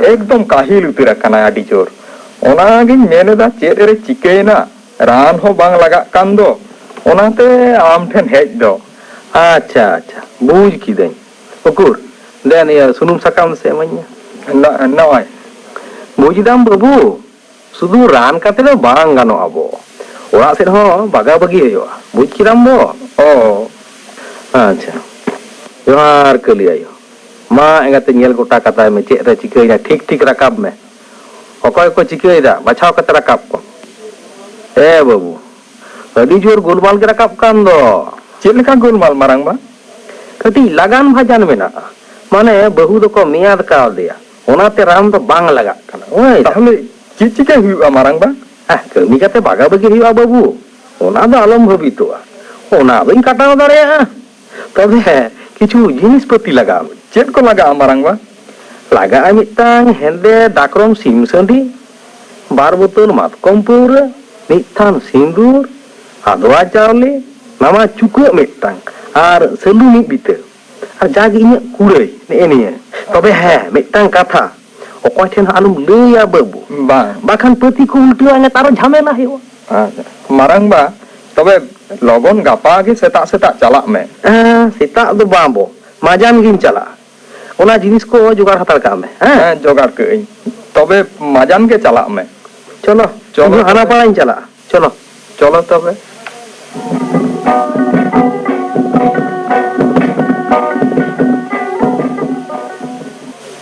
ᱮᱠᱫᱚᱢ ᱠᱟᱹᱦᱤᱞ ᱩᱛᱟᱹᱨ ᱟᱠᱟᱱᱟᱭ ᱟᱹᱰᱤ ᱡᱳᱨ᱾ ᱚᱱᱟᱜᱤᱧ ᱢᱮᱱ ᱮᱫᱟ, ᱪᱮᱫ ᱨᱮ ᱪᱤᱠᱟᱹᱭᱮᱱᱟ, ᱨᱟᱱ ᱦᱚᱸ ᱵᱟᱝ ᱞᱟᱜᱟᱜ ᱠᱟᱱ ᱫᱚ, ᱚᱱᱟᱛᱮ ᱟᱢ ᱴᱷᱮᱱ ᱦᱮᱡ ᱫᱚ᱾ ᱟᱪᱪᱷᱟ, ᱟᱪᱪᱷᱟ, ᱵᱩᱡᱽ ᱠᱤᱫᱟᱹᱧ᱾ ᱩᱠᱩᱨ, ᱫᱮᱱ ᱤᱭᱟᱹ ᱥᱩᱱᱩᱢ ᱥᱟᱠᱟᱢ ᱥᱮ ᱮᱢᱟᱹᱧ ᱢᱮ᱾ ᱱᱚ-, ᱱᱚᱜᱼᱚᱭ᱾ ᱵᱩᱡᱽ ᱫᱟᱢ ᱵᱟᱹᱵᱩ, ᱥᱩᱫᱷᱩ ᱨᱟᱱ ᱠᱟᱛᱮ ᱫᱚ ᱵᱟᱝ ᱜᱟᱱᱚᱜᱼᱟ ᱵᱚ᱾ ᱚᱲᱟᱜ ᱥᱮᱫ ᱦᱚᱸ ᱵᱟᱜᱟ ᱵᱟᱹᱜᱤ ᱦᱩᱭᱩᱜᱼᱟ᱾ ᱵᱩᱡᱽ ᱠᱮᱫᱟᱢ ᱵᱚ? ᱚ᱾ ᱟᱪᱪᱷᱟ᱾ ᱡᱚᱦᱟᱨ ᱠᱟᱹᱞᱤ ᱟᱭᱳ᱾ ᱢᱟ ᱮᱸᱜᱟᱛᱮ ᱧᱮᱞ ᱜᱚᱴᱟ ᱠᱟᱛᱟᱭ ᱢᱮ, ᱪᱮᱫ ᱨᱮ ᱪᱤᱠᱟᱹᱭᱮᱱᱟ, ᱴᱷᱤᱠ ᱴᱷᱤᱠ ᱨᱟᱠᱟᱵ ᱢᱮ᱾ ᱚᱠᱚᱭ ᱠᱚ ᱪᱤᱠᱟᱹᱭᱮᱫᱟ, ᱵᱟᱪᱷᱟᱣ ᱠᱟᱛᱮ ᱨᱟᱠᱟᱵ ᱠᱚᱢ᱾ ᱮ ᱵᱟᱹᱵᱩ, ᱟᱹᱰᱤ ᱡᱳᱨ ᱜᱳᱞᱢᱟᱞ ᱜᱮ ᱨᱟᱠᱟᱵ ᱠᱟᱱ ᱫᱚ᱾ ᱪᱮᱫ ᱞᱮᱠᱟ ᱜᱳᱞᱢᱟᱞ, ᱢᱟᱨᱟᱝ ᱵᱟ? ᱠᱟᱹᱴᱤᱡ ᱞᱟᱜᱟᱱ ᱵᱷᱟᱡᱟᱱ ᱢᱮᱱᱟᱜᱼᱟ᱾ ᱢᱟᱱᱮ, ᱵᱟᱹᱦᱩ ᱫᱚᱠᱚ ᱢᱮᱭᱟᱫ ᱠᱟᱣᱫᱮᱭᱟ, ᱚᱱᱟᱛᱮ ᱨᱟᱱ ᱫᱚ ᱵᱟᱝ ᱞᱟᱜᱟᱜ ᱠᱟᱱᱟ᱾ ᱵᱩᱡᱽ? ᱛᱟᱦᱞᱮ ᱪᱮᱫ ᱪᱤᱠᱟᱹᱭ ᱦᱩᱭᱩᱜᱼᱟ, ᱢᱟᱨᱟᱝ ᱵᱟ? ᱟᱦ, ᱠᱟᱹᱢᱤ ᱠᱟᱛᱮ ᱵᱟᱜᱟ ᱵᱟᱹᱜᱤ ᱦᱩᱭᱩᱜᱼᱟ, ᱵᱟᱹᱵᱩ᱾ ᱚᱱᱟ ᱫᱚ ᱟᱞᱚᱢ ᱵᱷᱟᱹᱵᱤᱛᱚᱜᱼᱟ᱾ ᱚᱱᱟ ᱫᱚᱧ ᱠᱟᱴᱟᱣ ᱫᱟᱲᱮᱭᱟᱜᱼᱟ᱾ ᱛᱚᱵᱮ ᱠᱤᱪᱷᱩ ᱡᱤᱱᱤᱥ ᱯᱟᱹᱛᱤ ᱞᱟᱜᱟᱜᱼᱟ᱾ ᱪᱮᱫ ᱠᱚ ᱞᱟᱜᱟᱜᱼᱟ, ᱢᱟᱨᱟᱝ ᱵᱟ? ᱞᱟᱜᱟᱜᱼᱟ ᱢᱤᱫᱴᱟᱝ ᱦᱮᱸᱫᱮ ᱫᱟᱠᱨᱚᱢ ᱥᱤᱢ ᱥᱟᱺᱰᱤ, ᱵᱟᱨ ᱵᱳᱛᱚᱞ ᱢᱟᱛᱠᱚᱢ ᱯᱟᱹᱣᱨᱟᱹ, ᱢᱤᱫ ᱛᱷᱟᱱ ᱥᱤᱸᱫᱩᱨ, ᱟᱫᱽᱣᱟ ᱪᱟᱣᱞᱮ, ᱱᱟᱣᱟ ᱪᱩᱠᱟᱹᱜ ᱢᱤᱫᱴᱟᱝ, ᱟᱨ ᱥᱟᱹᱞᱩ ᱢᱤᱫ ᱵᱤᱛᱟᱹ᱾ ᱟᱨ ᱡᱟᱜᱮ ᱤᱧᱟᱹᱜ ᱠᱩᱲᱟᱹᱭ, ᱱᱮᱜᱼᱮ ᱱᱤᱭᱟᱹ᱾ ᱛᱚᱵᱮ ᱦᱮᱸ, ᱢᱤᱫᱴᱟᱝ ᱠᱟᱛᱷᱟ, ᱚᱠᱚᱭ ᱴᱷᱮᱱ ᱦᱚᱸ ᱟᱞᱚᱢ ᱞᱟᱹᱭᱟ ᱵᱟᱹᱵᱩ᱾ ᱵᱟᱝ᱾ ᱵᱟᱠᱷᱟᱱ ᱯᱟᱹᱛᱤ ᱠᱚ ᱩᱞᱴᱟᱹᱣᱟ, ᱤᱧᱟᱹᱜ ᱟᱨᱚ ᱡᱷᱟᱢᱮᱞᱟ ᱦᱩᱭᱩᱜᱼᱟ᱾ ᱟᱪᱪᱷᱟ᱾ ᱢᱟᱨᱟᱝ ᱵᱟ, ᱛᱚᱵᱮ ᱞᱚᱜᱚᱱ ᱜᱟᱯᱟ ᱜᱮ ᱥᱮᱛᱟᱜ ᱥᱮᱛᱟᱜ ᱪᱟᱞᱟᱜ ᱢᱮ᱾ ᱦᱮᱸ, ᱥᱮᱛᱟᱜ ᱫᱚ ᱵᱟᱝ ᱵᱚ, ᱢᱟᱡᱟᱱ ᱜᱤᱧ ᱪᱟᱞᱟᱜᱼᱟ᱾ ᱚᱱᱟ ᱡᱤᱱᱤᱥ ᱠᱚ ᱡᱚᱜᱟᱲ ᱦᱟᱛᱟᱲ ᱠᱟᱜ ᱢᱮ, ᱦᱮᱸ? ᱦᱮᱸ, ᱡᱚᱜᱟᱲ ᱠᱟᱜ ᱟᱹᱧ᱾ ᱛᱚᱵᱮ ᱢᱟᱡᱟᱱ ᱜᱮ ᱪᱟᱞᱟᱜ ᱢᱮ᱾ ᱪᱚᱞᱚ, ᱪᱚᱞᱚ ᱤᱧ ᱦᱚᱸ ᱦᱟᱱᱟ ᱛᱚᱵᱮ᱾ ᱯᱟᱲᱟᱧ ᱪᱟᱞᱟᱜᱼᱟ, ᱪᱚᱞᱚ᱾ ᱪᱚᱞᱚ ᱛᱚᱵᱮ᱾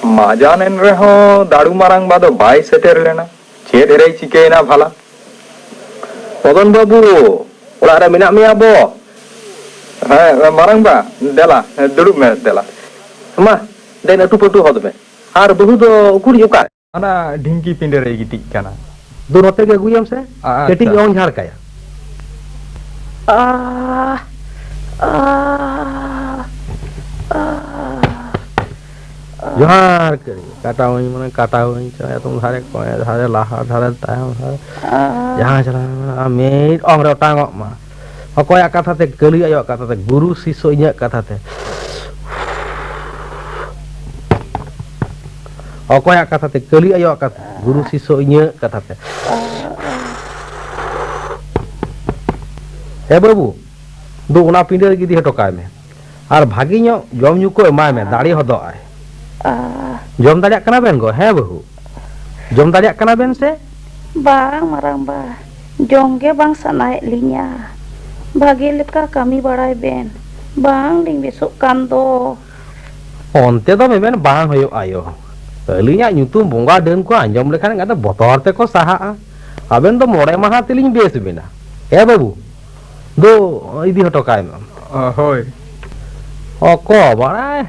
ᱢᱟᱡᱟᱱ ᱮᱱ ᱨᱮᱦᱚᱸ ᱫᱟᱲᱩ ᱢᱟᱨᱟᱝ ᱵᱟ ᱫᱚ ᱵᱟᱭ ᱥᱮᱴᱮᱨ ᱞᱮᱱᱟ᱾ ᱪᱮᱫ ᱨᱮᱭ ᱪᱤᱠᱟᱹᱭᱮᱱᱟ ᱵᱷᱟᱞᱟ? ᱢᱚᱫᱚᱱ ᱵᱟᱹᱵᱩ, ᱚᱲᱟᱜ ᱨᱮ ᱢᱮᱱᱟᱜ ᱢᱮᱭᱟ ᱵᱚ? ᱦᱮᱸ, ᱢᱟᱨᱟᱝ ᱵᱟ, ᱫᱮᱞᱟ, ᱫᱩᱲᱩᱵ ᱢᱮ, ᱫᱮᱞᱟ᱾ ᱢᱟ, ᱫᱮᱱ ᱟᱹᱴᱩ ᱯᱟᱹᱴᱩ ᱦᱚᱫ ᱢᱮ᱾ ᱟᱨ ᱵᱟᱹᱦᱩ ᱫᱚ ᱩᱠᱩᱨᱤᱡ ᱚᱠᱟᱨᱮ? ᱚᱱᱟ ᱰᱷᱤᱝᱠᱤ ᱯᱤᱸᱰᱟᱹ ᱨᱮᱭ ᱜᱤᱛᱤᱡ ᱠᱟᱱᱟ᱾ ᱫᱩ ᱱᱚᱛᱮ ᱜᱮ ᱟᱹᱜᱩᱭᱮᱢ ᱥᱮ, ᱟᱪᱪᱷᱟ᱾ ᱠᱟᱹᱴᱤᱡ ᱧᱚᱜ ᱤᱧ ᱡᱷᱟᱲ ᱠᱟᱭᱟ᱾ ᱟᱦ, ᱟᱦ, ᱟᱦ᱾ ᱡᱚᱦᱟᱨ ᱠᱟᱹᱨᱤ, ᱠᱟᱴᱟᱣᱟᱹᱧ ᱢᱟᱱᱮ ᱠᱟᱴᱟᱣᱟᱹᱧ ᱪᱚ, ᱮᱛᱚᱢ ᱫᱷᱟᱨᱮ ᱠᱚᱭᱮ ᱫᱷᱟᱨᱮ, ᱞᱟᱦᱟ ᱫᱷᱟᱨᱮ, ᱛᱟᱭᱚᱢ ᱫᱷᱟᱨᱮ, ᱡᱟᱦᱟᱸ ᱪᱟᱞᱟᱣ ᱢᱮᱱᱟᱜᱼᱟ, ᱢᱤᱫ ᱚᱝ ᱨᱮ ᱚᱴᱟᱝᱚᱜ ᱢᱟ᱾ ᱚᱠᱚᱭᱟᱜ ᱠᱟᱛᱷᱟ ᱛᱮ? ᱠᱟᱹᱞᱤ ᱟᱭᱳᱣᱟᱜ ᱠᱟᱛᱷᱟ ᱛᱮ, ᱜᱩᱨᱩ ᱥᱤᱥᱥᱚ ᱤᱧᱟᱹᱜ ᱠᱟᱛᱷᱟ ᱛᱮ᱾ ᱚᱠᱚᱭᱟᱜ ᱠᱟᱛᱷᱟ ᱛᱮ? ᱠᱟᱹᱞᱤ ᱟᱭᱳᱣᱟᱜ ᱠᱟᱛᱷᱟ, ᱜᱩᱨᱩ ᱥᱤᱥᱚ ᱤᱧᱟᱹᱜ ᱠᱟᱛᱷᱟ ᱛᱮ᱾ ᱮ ᱵᱟᱹᱵᱩ, ᱫᱩ ᱚᱱᱟ ᱯᱤᱸᱰᱟᱹ ᱨᱮ ᱜᱤᱰᱤ ᱦᱚᱴᱚ ᱠᱟᱭ ᱢᱮ᱾ ᱟᱨ ᱵᱷᱟᱜᱮ ᱧᱚᱜ ᱡᱚᱢ ᱧᱩ ᱠᱚ ᱮᱢᱟᱭ ᱢᱮ, ᱫᱟᱲᱮ ᱦᱚᱫᱚᱜ ᱟᱭ᱾ ᱟ᱾ ᱡᱚᱢ ᱫᱟᱲᱮᱭᱟᱜ ᱠᱟᱱᱟ ᱵᱮᱱ ᱜᱚ? ᱦᱮᱸ ᱵᱟᱹᱦᱩ, ᱡᱚᱢ ᱫᱟᱲᱮᱭᱟᱜ ᱠᱟᱱᱟ ᱵᱮᱱ ᱥᱮ? ᱵᱟᱝ ᱢᱟᱨᱟᱝ ᱵᱟ, ᱡᱚᱢ ᱜᱮ ᱵᱟᱝ ᱥᱟᱱᱟᱭᱮᱫ ᱞᱤᱧᱟ᱾ ᱵᱷᱟᱜᱮ ᱞᱮᱠᱟ ᱠᱟᱹᱢᱤ ᱵᱟᱲᱟᱭ ᱵᱮᱱ, ᱵᱟᱝ ᱞᱤᱧ ᱵᱮᱥᱚᱜ ᱠᱟᱱ ᱫᱚ᱾ ᱚᱱᱛᱮ ᱫᱚ ᱢᱮᱢᱮᱱ ᱵᱟᱝ ᱦᱩᱭᱩᱜ ᱟᱭᱳ, ᱟᱹᱞᱤᱧᱟᱜ ᱧᱩᱛᱩᱢ ᱵᱚᱸᱜᱟ ᱰᱟᱹᱱ ᱠᱚ ᱟᱸᱡᱚᱢ ᱞᱮᱠᱷᱟᱱ ᱟᱫᱚ ᱵᱚᱛᱚᱨ ᱛᱮᱠᱚ ᱥᱟᱦᱟᱜᱼᱟ᱾ ᱟᱵᱮᱱ ᱫᱚ ᱢᱚᱬᱮ ᱢᱟᱦᱟ ᱛᱮᱞᱤᱧ ᱵᱮᱥ ᱵᱮᱱᱟ᱾ ᱮ ᱵᱟᱹᱵᱩ, ᱫᱩ ᱤᱫᱤ ᱦᱚᱴᱚ ᱠᱟᱭ ᱢᱮ᱾ ᱚ, ᱦᱳᱭ᱾ ᱚᱠᱚ ᱵᱟᱲᱟᱭ,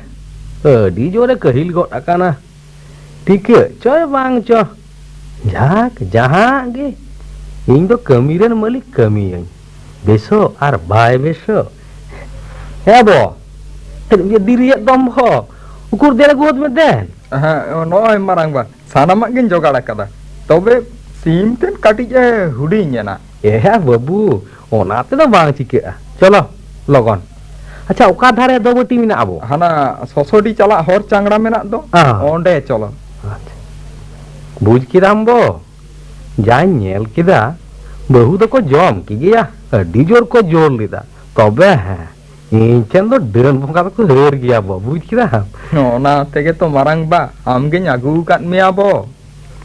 ᱟᱹᱰᱤ ᱡᱳᱨᱮ ᱠᱟᱹᱦᱤᱞ ᱜᱚᱫ ᱟᱠᱟᱱᱟ᱾ ᱴᱷᱤᱠᱟᱹᱜ ᱪᱚᱭ ᱵᱟᱝ ᱪᱚ, ᱡᱟᱠ, ᱡᱟᱦᱟᱸ ᱜᱮ, ᱤᱧ ᱫᱚ ᱠᱟᱹᱢᱤ ᱨᱮᱱ ᱢᱟᱹᱞᱤᱠ, ᱠᱟᱹᱢᱤᱭᱟᱹᱧ᱾ ᱵᱮᱥᱚᱜ ᱟᱨ ᱵᱟᱭ ᱵᱮᱥᱚᱜ᱾ ᱦᱮᱸ ᱵᱚ, ᱫᱮᱨᱤᱭᱮᱫ ᱫᱚᱢ ᱵᱚ, ᱩᱠᱩᱨ ᱫᱮ ᱟᱹᱜᱩ ᱦᱚᱫ ᱢᱮ ᱫᱮᱱ᱾ ᱦᱮᱸ, ᱱᱚᱜᱼᱚᱭ ᱢᱟᱨᱟᱝ ᱵᱟ, ᱥᱟᱱᱟᱢᱟᱜ ᱜᱤᱧ ᱡᱚᱜᱟᱲ ᱟᱠᱟᱫᱟ᱾ ᱛᱚᱵᱮ ᱥᱤᱢ ᱛᱮᱫ ᱠᱟᱹᱴᱤᱡ ᱮ ᱦᱩᱰᱤᱧ ᱮᱱᱟ᱾ ᱮ ᱵᱟᱹᱵᱩ, ᱚᱱᱟ ᱛᱮᱫᱚ ᱵᱟᱝ ᱪᱤᱠᱟᱹᱜᱼᱟ᱾ ᱪᱚᱞᱚ, ᱞᱚᱜᱚᱱ᱾ ᱟᱪᱪᱷᱟ, ᱚᱠᱟ ᱫᱷᱟᱨᱮ ᱫᱚ ᱵᱟᱹᱴᱤ ᱢᱮᱱᱟᱜᱼᱟ ᱵᱚ? ᱦᱟᱱᱟ ᱥᱚᱥᱚᱰᱤ ᱪᱟᱞᱟᱜ ᱦᱚᱨ ᱪᱟᱝᱲᱟ ᱢᱮᱱᱟᱜ ᱫᱚ, ᱦᱮᱸ᱾ ᱚᱸᱰᱮ ᱪᱚᱞᱚ᱾ ᱟᱪᱪᱷᱟ᱾ ᱵᱩᱡᱽ ᱠᱮᱫᱟᱢ ᱵᱚ, ᱡᱟᱧ ᱧᱮᱞ ᱠᱮᱫᱟ, ᱵᱟᱹᱦᱩ ᱫᱚᱠᱚ ᱡᱚᱢ ᱠᱮᱫᱮᱭᱟ, ᱟᱹᱰᱤ ᱡᱳᱨ ᱠᱚ ᱡᱳᱨ ᱞᱮᱫᱟ᱾ ᱛᱚᱵᱮ ᱦᱮᱸ, ᱤᱧ ᱴᱷᱮᱱ ᱫᱚ ᱰᱟᱹᱱ ᱵᱚᱸᱜᱟ ᱫᱚᱠᱚ ᱦᱟᱹᱨ ᱜᱮᱭᱟ ᱵᱚ, ᱵᱩᱡᱽ ᱠᱮᱫᱟᱢ? ᱚᱱᱟ ᱛᱮᱜᱮ ᱛᱚ ᱢᱟᱨᱟᱝ ᱵᱟ, ᱟᱢ ᱜᱤᱧ ᱟᱹᱜᱩ ᱟᱠᱟᱫ ᱢᱮᱭᱟ ᱵᱚ᱾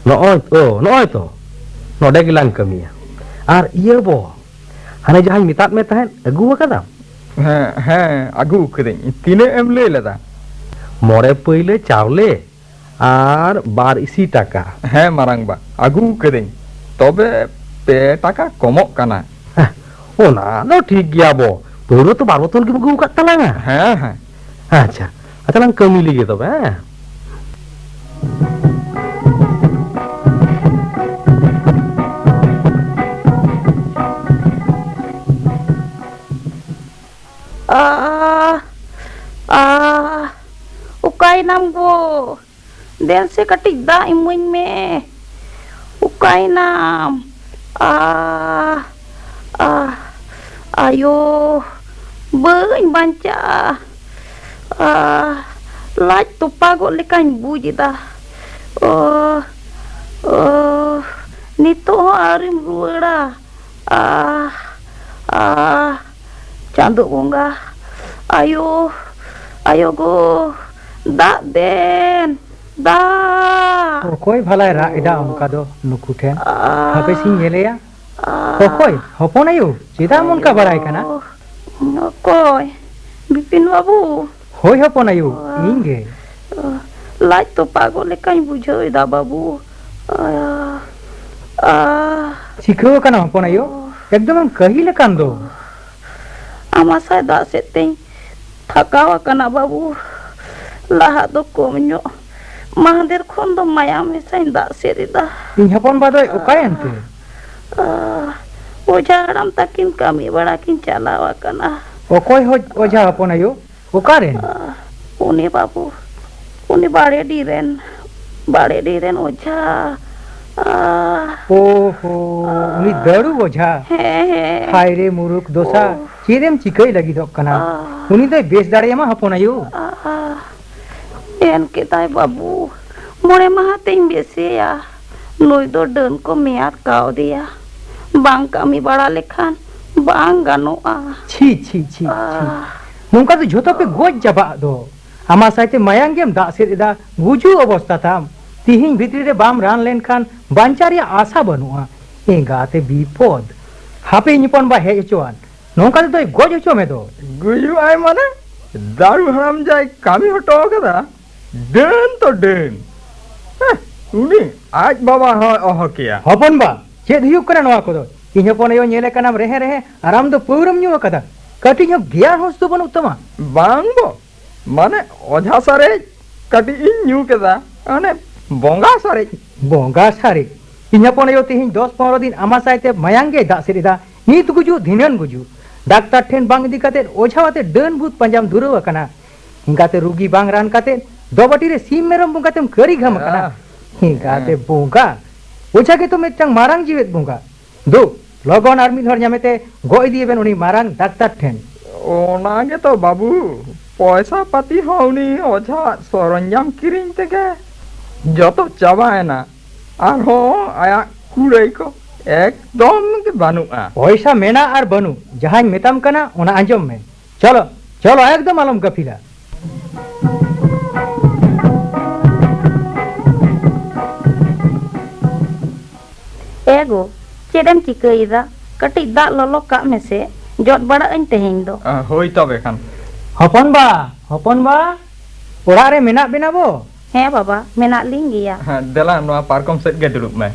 ᱱᱚᱜᱼᱚᱭ ᱛᱚ, ᱱᱚᱜᱼᱚᱭ ᱛᱚ, ᱱᱚᱰᱮ ᱜᱮᱞᱟᱝ ᱠᱟᱹᱢᱤᱭᱟ᱾ ᱟᱨ ᱤᱭᱟᱹ ᱵᱚ, ᱦᱟᱱᱮ ᱡᱟᱦᱟᱸᱧ ᱢᱮᱛᱟᱫ ᱢᱮ ᱛᱟᱦᱮᱸᱫ, ᱟᱹᱜᱩ ᱟᱠᱟᱫᱟᱢ? ᱦᱮᱸ, ᱦᱮᱸ, ᱟᱹᱜᱩ ᱠᱟᱹᱫᱟᱹᱧ᱾ ᱛᱤᱱᱟᱹᱜ ᱮᱢ ᱞᱟᱹᱭ ᱞᱮᱫᱟ? ᱢᱚᱬᱮ ᱯᱟᱹᱭᱞᱟᱹ ᱪᱟᱣᱞᱮ ᱟᱨ ᱵᱟᱨ ᱤᱥᱤ ᱴᱟᱠᱟ᱾ ᱦᱮᱸ ᱢᱟᱨᱟᱝ ᱵᱟ, ᱟᱹᱜᱩ ᱠᱟᱹᱫᱟᱹᱧ᱾ ᱛᱚᱵᱮ ᱯᱮ ᱴᱟᱠᱟ ᱠᱚᱢᱚᱜ ᱠᱟᱱᱟ᱾ ᱦᱮᱸ, ᱚᱱᱟ ᱫᱚ ᱴᱷᱤᱠ ᱜᱮᱭᱟ ᱵᱚ, ᱯᱟᱹᱣᱨᱟᱹ ᱛᱚ ᱵᱟᱨ ᱵᱳᱛᱚᱞ ᱜᱮᱢ ᱟᱹᱜᱩ ᱟᱠᱟᱫ ᱛᱟᱞᱟᱝᱟ᱾ ᱦᱮᱸ, ᱦᱮᱸ᱾ ᱟᱪᱪᱷᱟ, ᱟᱪᱪᱷᱟ, ᱞᱟᱝ ᱠᱟᱹᱢᱤ ᱞᱮᱜᱮ ᱛᱚᱵᱮ, ᱦᱮᱸ᱾ ᱟᱦ, ᱟᱦ, ᱚᱠᱟᱭᱮᱱᱟᱢ ᱜᱚ? ᱫᱮᱱ ᱥᱮ ᱠᱟᱹᱴᱤᱡ ᱫᱟᱜ ᱤᱢᱟᱹᱧ ᱢᱮ᱾ ᱚᱠᱟᱭᱮᱱᱟᱢ? ᱟᱦ, ᱟᱦ, ᱟᱭᱳ, ᱵᱟᱹᱧ ᱵᱟᱧᱪᱟᱜᱼᱟ᱾ ᱟᱦ, ᱞᱟᱡ ᱛᱚᱯᱟᱜᱚᱜ ᱞᱮᱠᱟᱧ ᱵᱩᱡᱽ ᱮᱫᱟ᱾ ᱚ, ᱚ, ᱱᱤᱛᱚᱜ ᱦᱚᱸ ᱟᱹᱣᱨᱤᱢ ᱨᱩᱣᱟᱹᱲᱟ? ᱟᱦ, ᱟᱦ, ᱪᱟᱸᱫᱳ ᱵᱚᱸᱜᱟ, ᱟᱭᱳ, ᱟᱭᱳ ᱜᱳ, ᱫᱟᱜ ᱫᱮᱱ, ᱫᱟᱜ᱾ ᱚᱠᱚᱭ ᱵᱷᱟᱞᱟᱭ ᱨᱟᱜ ᱮᱫᱟ ᱚᱱᱠᱟ ᱫᱚ ᱱᱩᱠᱩ ᱴᱷᱮᱱ? ᱟᱦ, ᱦᱟᱯᱮ ᱥᱮᱧ ᱧᱮᱞᱮᱭᱟ᱾ ᱟᱦ, ᱚᱠᱚᱭ? ᱦᱚᱯᱚᱱ ᱟᱭᱳ? ᱪᱮᱫᱟᱜ ᱮᱢ ᱚᱱᱠᱟ ᱵᱟᱲᱟᱭ ᱠᱟᱱᱟ? ᱟᱭᱳ, ᱚᱠᱚᱭ? ᱵᱤᱯᱤᱱ ᱵᱟᱹᱵᱩ? ᱦᱳᱭ ᱦᱚᱯᱚᱱ ᱟᱭᱳ, ᱟᱦ, ᱤᱧ ᱜᱮ᱾ ᱞᱟᱡ ᱛᱚᱯᱟ ᱜᱚᱫ ᱞᱮᱠᱟᱧ ᱵᱩᱡᱷᱟᱹᱣ ᱮᱫᱟ ᱵᱟᱹᱵᱩ᱾ ᱟᱦ, ᱟᱦ᱾ ᱪᱤᱠᱟᱹᱣ ᱟᱠᱟᱱᱟ ᱦᱚᱯᱚᱱ ᱟᱭᱳ? ᱚ᱾ ᱮᱠᱫᱚᱢ ᱮᱢ ᱠᱟᱹᱦᱤᱞ ᱟᱠᱟᱱ ᱫᱚ᱾ ᱟᱢ ᱟᱥᱟᱭ ᱫᱟᱜ ᱥᱮᱫ ᱛᱮᱧ ᱛᱷᱟᱠᱟᱣ ᱟᱠᱟᱱᱟ ᱵᱟᱹᱵᱩ᱾ ᱞᱟᱦᱟ ᱫᱚ ᱠᱚᱢ ᱧᱚᱜ, ᱢᱟᱦᱫᱮᱨ ᱠᱷᱚᱱ ᱫᱚ ᱢᱟᱭᱟᱢ ᱢᱮᱥᱟᱧ ᱫᱟᱜ ᱥᱮᱫ ᱮᱫᱟ᱾ ᱤᱧ ᱦᱚᱯᱚᱱ ᱵᱟ ᱫᱚᱭ ᱚᱠᱟᱭᱮᱱ ᱛᱮ? ᱟᱦ, ᱚᱡᱷᱟ ᱦᱟᱲᱟᱢ ᱛᱟᱹᱠᱤᱱ ᱠᱟᱹᱢᱤ ᱵᱟᱲᱟ ᱠᱤᱱ ᱪᱟᱞᱟᱣ ᱟᱠᱟᱱᱟ᱾ ᱚᱠᱚᱭ ᱦᱚᱡ ᱚᱡᱷᱟ ᱦᱚᱯᱚᱱ ᱟᱭᱳ? ᱚᱠᱟᱨᱮᱱ? ᱟᱦ, ᱩᱱᱤ ᱵᱟᱹᱵᱩ, ᱩᱱᱤ ᱵᱟᱲᱮᱰᱤ ᱨᱮᱱ, ᱵᱟᱲᱮᱰᱤ ᱨᱮᱱ ᱚᱡᱷᱟ᱾ ᱟᱦ, ᱳᱦᱳ, ᱩᱱᱤ ᱫᱟᱹᱲᱩ ᱚᱡᱷᱟ? ᱦᱮᱸ, ᱦᱮᱸ᱾ ᱦᱟᱭ ᱨᱮ ᱢᱩᱨᱩᱠ ᱫᱚᱥᱟ, ᱳᱦ᱾ ᱪᱮᱫ ᱮᱢ ᱪᱤᱠᱟᱹᱭ ᱞᱟᱹᱜᱤᱫᱚᱜ ᱠᱟᱱᱟ? ᱟᱦ᱾ ᱩᱱᱤ ᱫᱚᱭ ᱵᱮᱥ ᱫᱟᱲᱮᱭᱟᱢᱟ ᱦᱚᱯᱚᱱ ᱟᱭᱳ᱾ ᱟᱦ, ᱮᱱ ᱠᱮᱫᱟᱭ ᱵᱟᱹᱵᱩ, ᱢᱚᱬᱮ ᱢᱟᱦᱟ ᱛᱮᱧ ᱵᱮᱥᱮᱭᱟ᱾ ᱱᱩᱭ ᱫᱚ ᱰᱟᱹᱱ ᱠᱚ ᱢᱮᱭᱟᱨ ᱠᱟᱣᱫᱮᱭᱟ, ᱵᱟᱝ ᱠᱟᱹᱢᱤ ᱵᱟᱲᱟ ᱞᱮᱠᱷᱟᱱ ᱵᱟᱝ ᱜᱟᱱᱚᱜᱼᱟ᱾ ᱪᱷᱤ, ᱪᱷᱤ, ᱪᱷᱤ, ᱪᱷᱤ᱾ ᱟᱦ᱾ ᱱᱚᱝᱠᱟ ᱫᱚ ᱡᱷᱚᱛᱚ ᱯᱮ ᱜᱚᱡ ᱪᱟᱵᱟᱜ ᱫᱚ᱾ ᱟᱢᱟᱥᱟᱭ ᱛᱮ ᱢᱟᱭᱟᱝ ᱜᱮᱢ ᱫᱟᱜ ᱥᱮᱫ ᱮᱫᱟ, ᱜᱩᱡᱩᱜ ᱚᱵᱚᱥᱛᱟ ᱛᱟᱢ᱾ ᱛᱤᱦᱤᱧ ᱵᱷᱤᱛᱨᱤ ᱨᱮ ᱵᱟᱢ ᱨᱟᱱ ᱞᱮᱱᱠᱷᱟᱱ ᱵᱟᱧᱪᱟᱣ ᱨᱮᱭᱟᱜ ᱟᱥᱟ ᱵᱟᱹᱱᱩᱜᱼᱟ᱾ ᱮᱸᱜᱟᱛᱮ ᱵᱤᱯᱚᱫ᱾ ᱦᱟᱯᱮ ᱤᱧ ᱦᱚᱯᱚᱱ ᱵᱟ ᱦᱮᱡ ᱦᱚᱪᱚᱣᱟᱱ᱾ ᱱᱚᱝᱠᱟ ᱛᱮᱫᱚᱭ ᱜᱚᱡ ᱦᱚᱪᱚ ᱢᱮ ᱫᱚ᱾ ᱜᱩᱡᱩᱜ ᱟᱭ ᱢᱟᱱᱮ? ᱫᱟᱲᱩ ᱦᱟᱲᱟᱢ ᱡᱟᱭ ᱠᱟᱹᱢᱤ ᱦᱚᱴᱚ ᱠᱟᱫᱟ, ᱰᱟᱹᱱ ᱛᱚ ᱰᱟᱹᱱ᱾ ᱦᱮᱸ, ᱩᱱᱤ ᱟᱡ ᱵᱟᱵᱟ ᱦᱚᱸᱭ ᱚᱦᱚ ᱠᱮᱭᱟ᱾ ᱦᱚᱯᱚᱱ ᱵᱟ, ᱪᱮᱫ ᱦᱩᱭᱩᱜ ᱠᱟᱱᱟ ᱱᱚᱣᱟ ᱠᱚᱫᱚ? ᱤᱧ ᱦᱚᱯᱚᱱ ᱟᱭᱳ ᱧᱮᱞᱮ ᱠᱟᱱᱟᱢ ᱨᱮᱦᱮ ᱨᱮᱦᱮ, ᱟᱨ ᱟᱢ ᱫᱚ ᱯᱟᱹᱣᱨᱟᱹᱢ ᱧᱩ ᱟᱠᱟᱫᱟ᱾ ᱠᱟᱹᱴᱤᱡ ᱦᱚᱸ ᱜᱮᱭᱟᱱ ᱦᱩᱸᱥ ᱫᱚ ᱵᱟᱹᱱᱩᱜ ᱛᱟᱢᱟ᱾ ᱵᱟᱝ ᱵᱚ, ᱢᱟᱱᱮ ᱚᱡᱷᱟ ᱥᱟᱨᱮᱡ ᱠᱟᱹᱴᱤᱡ ᱤᱧ ᱧᱩ ᱠᱮᱫᱟ, ᱚᱱᱮ ᱵᱚᱸᱜᱟ ᱥᱟᱨᱮᱡ᱾ ᱵᱚᱸᱜᱟ ᱥᱟᱨᱮᱡ? ᱤᱧ ᱦᱚᱯᱚᱱ ᱟᱭᱳ ᱛᱮᱦᱮᱧ ᱫᱚᱥ ᱯᱚᱱᱨᱚ ᱫᱤᱱ ᱟᱢᱟᱥᱟᱭ ᱛᱮ ᱢᱟᱭᱟᱝ ᱜᱮᱭ ᱫᱟᱜ ᱥᱮᱫ ᱮᱫᱟ᱾ ᱱᱤᱛ ᱜᱩᱡᱩᱜ ᱫᱷᱤᱱᱟᱹᱱ ᱜᱩᱡᱩᱜ᱾ ᱰᱟᱠᱛᱟᱨ ᱴᱷᱮᱱ ᱵᱟᱝ ᱤᱫᱤ ᱠᱟᱛᱮ ᱚᱡᱷᱟ ᱟᱛᱮ ᱰᱟᱹᱱ ᱵᱷᱩᱛ ᱯᱟᱸᱡᱟᱢ ᱫᱷᱩᱨᱟᱹᱣ ᱟᱠᱟᱱᱟ᱾ ᱮᱸᱜᱟᱛᱮ ᱨᱩᱜᱤ ᱵᱟᱝ ᱨᱟᱱ ᱠᱟᱛᱮ ᱫᱚᱵᱟᱹᱴᱤ ᱨᱮ ᱥᱤᱢ ᱢᱮᱨᱚᱢ ᱵᱚᱸᱜᱟ ᱛᱮᱢ ᱠᱟᱹᱨᱤ ᱜᱷᱟᱢ ᱟᱠᱟᱱᱟ᱾ ᱟᱦ᱾ ᱮᱸᱜᱟᱛᱮ ᱦᱮᱸ᱾ ᱵᱚᱸᱜᱟ, ᱚᱡᱷᱟ ᱜᱮᱛᱚ ᱢᱤᱫᱴᱟᱝ ᱢᱟᱨᱟᱝ ᱡᱤᱣᱮᱫ ᱵᱚᱸᱜᱟ᱾ ᱫᱩ, ᱞᱚᱜᱚᱱ ᱟᱨ ᱢᱤᱫ ᱦᱚᱲ ᱧᱟᱢᱮᱛᱮ ᱜᱚᱜ ᱤᱫᱤᱭᱮᱵᱮᱱ ᱩᱱᱤ ᱢᱟᱨᱟᱝ ᱰᱟᱠᱛᱟᱨ ᱴᱷᱮᱱ᱾ ᱚᱱᱟ ᱜᱮᱛᱚ ᱵᱟᱹᱵᱩ, ᱯᱚᱭᱥᱟ ᱯᱟᱹᱛᱤ ᱦᱚᱸ ᱩᱱᱤ ᱚᱡᱷᱟᱣᱟᱜ ᱥᱚᱨᱚᱧᱡᱟᱢ ᱠᱤᱨᱤᱧ ᱛᱮᱜᱮ ᱡᱚᱛᱚ ᱪᱟᱵᱟᱭᱮᱱᱟ᱾ ᱟᱨᱦᱚᱸ ᱟᱭᱟᱜ ᱠᱩᱲᱟᱹᱭ ᱠᱚ ᱮᱠᱫᱚᱢ ᱜᱮ ᱵᱟᱹᱱᱩᱜᱼᱟ᱾ ᱯᱚᱭᱥᱟ ᱢᱮᱱᱟᱜ ᱟᱨ ᱵᱟᱹᱱᱩᱜ, ᱡᱟᱦᱟᱸᱧ ᱢᱮᱛᱟᱢ ᱠᱟᱱᱟ ᱚᱱᱟ ᱟᱸᱡᱚᱢ ᱢᱮ᱾ ᱪᱚᱞᱚ, ᱪᱚᱞᱚ, ᱮᱠᱫᱚᱢ ᱟᱞᱚᱢ ᱜᱟᱹᱯᱷᱤᱞᱟ᱾ ᱮ ᱜᱚ, ᱪᱮᱫ ᱮᱢ ᱪᱤᱠᱟᱹᱭᱮᱫᱟ? ᱠᱟᱹᱴᱤᱡ ᱫᱟᱜ ᱞᱚᱞᱚ ᱠᱟᱜ ᱢᱮᱥᱮ, ᱡᱚᱫ ᱵᱟᱲᱟᱜ ᱟᱹᱧ ᱛᱮᱦᱮᱧ ᱫᱚ᱾ ᱟ, ᱦᱳᱭ ᱛᱚᱵᱮ ᱠᱷᱟᱱ᱾ ᱦᱚᱯᱚᱱ ᱵᱟ, ᱦᱚᱯᱚᱱ ᱵᱟ, ᱚᱲᱟᱜ ᱨᱮ ᱢᱮᱱᱟᱜ ᱵᱮᱱᱟ ᱵᱚ? ᱦᱮᱸ ᱵᱟᱵᱟ, ᱢᱮᱱᱟᱜ ᱞᱤᱧ ᱜᱮᱭᱟ᱾ ᱦᱮᱸ, ᱫᱮᱞᱟ ᱱᱚᱣᱟ ᱯᱟᱨᱠᱚᱢ ᱥᱮᱫ ᱜᱮ ᱫᱩᱲᱩᱵ ᱢᱮ᱾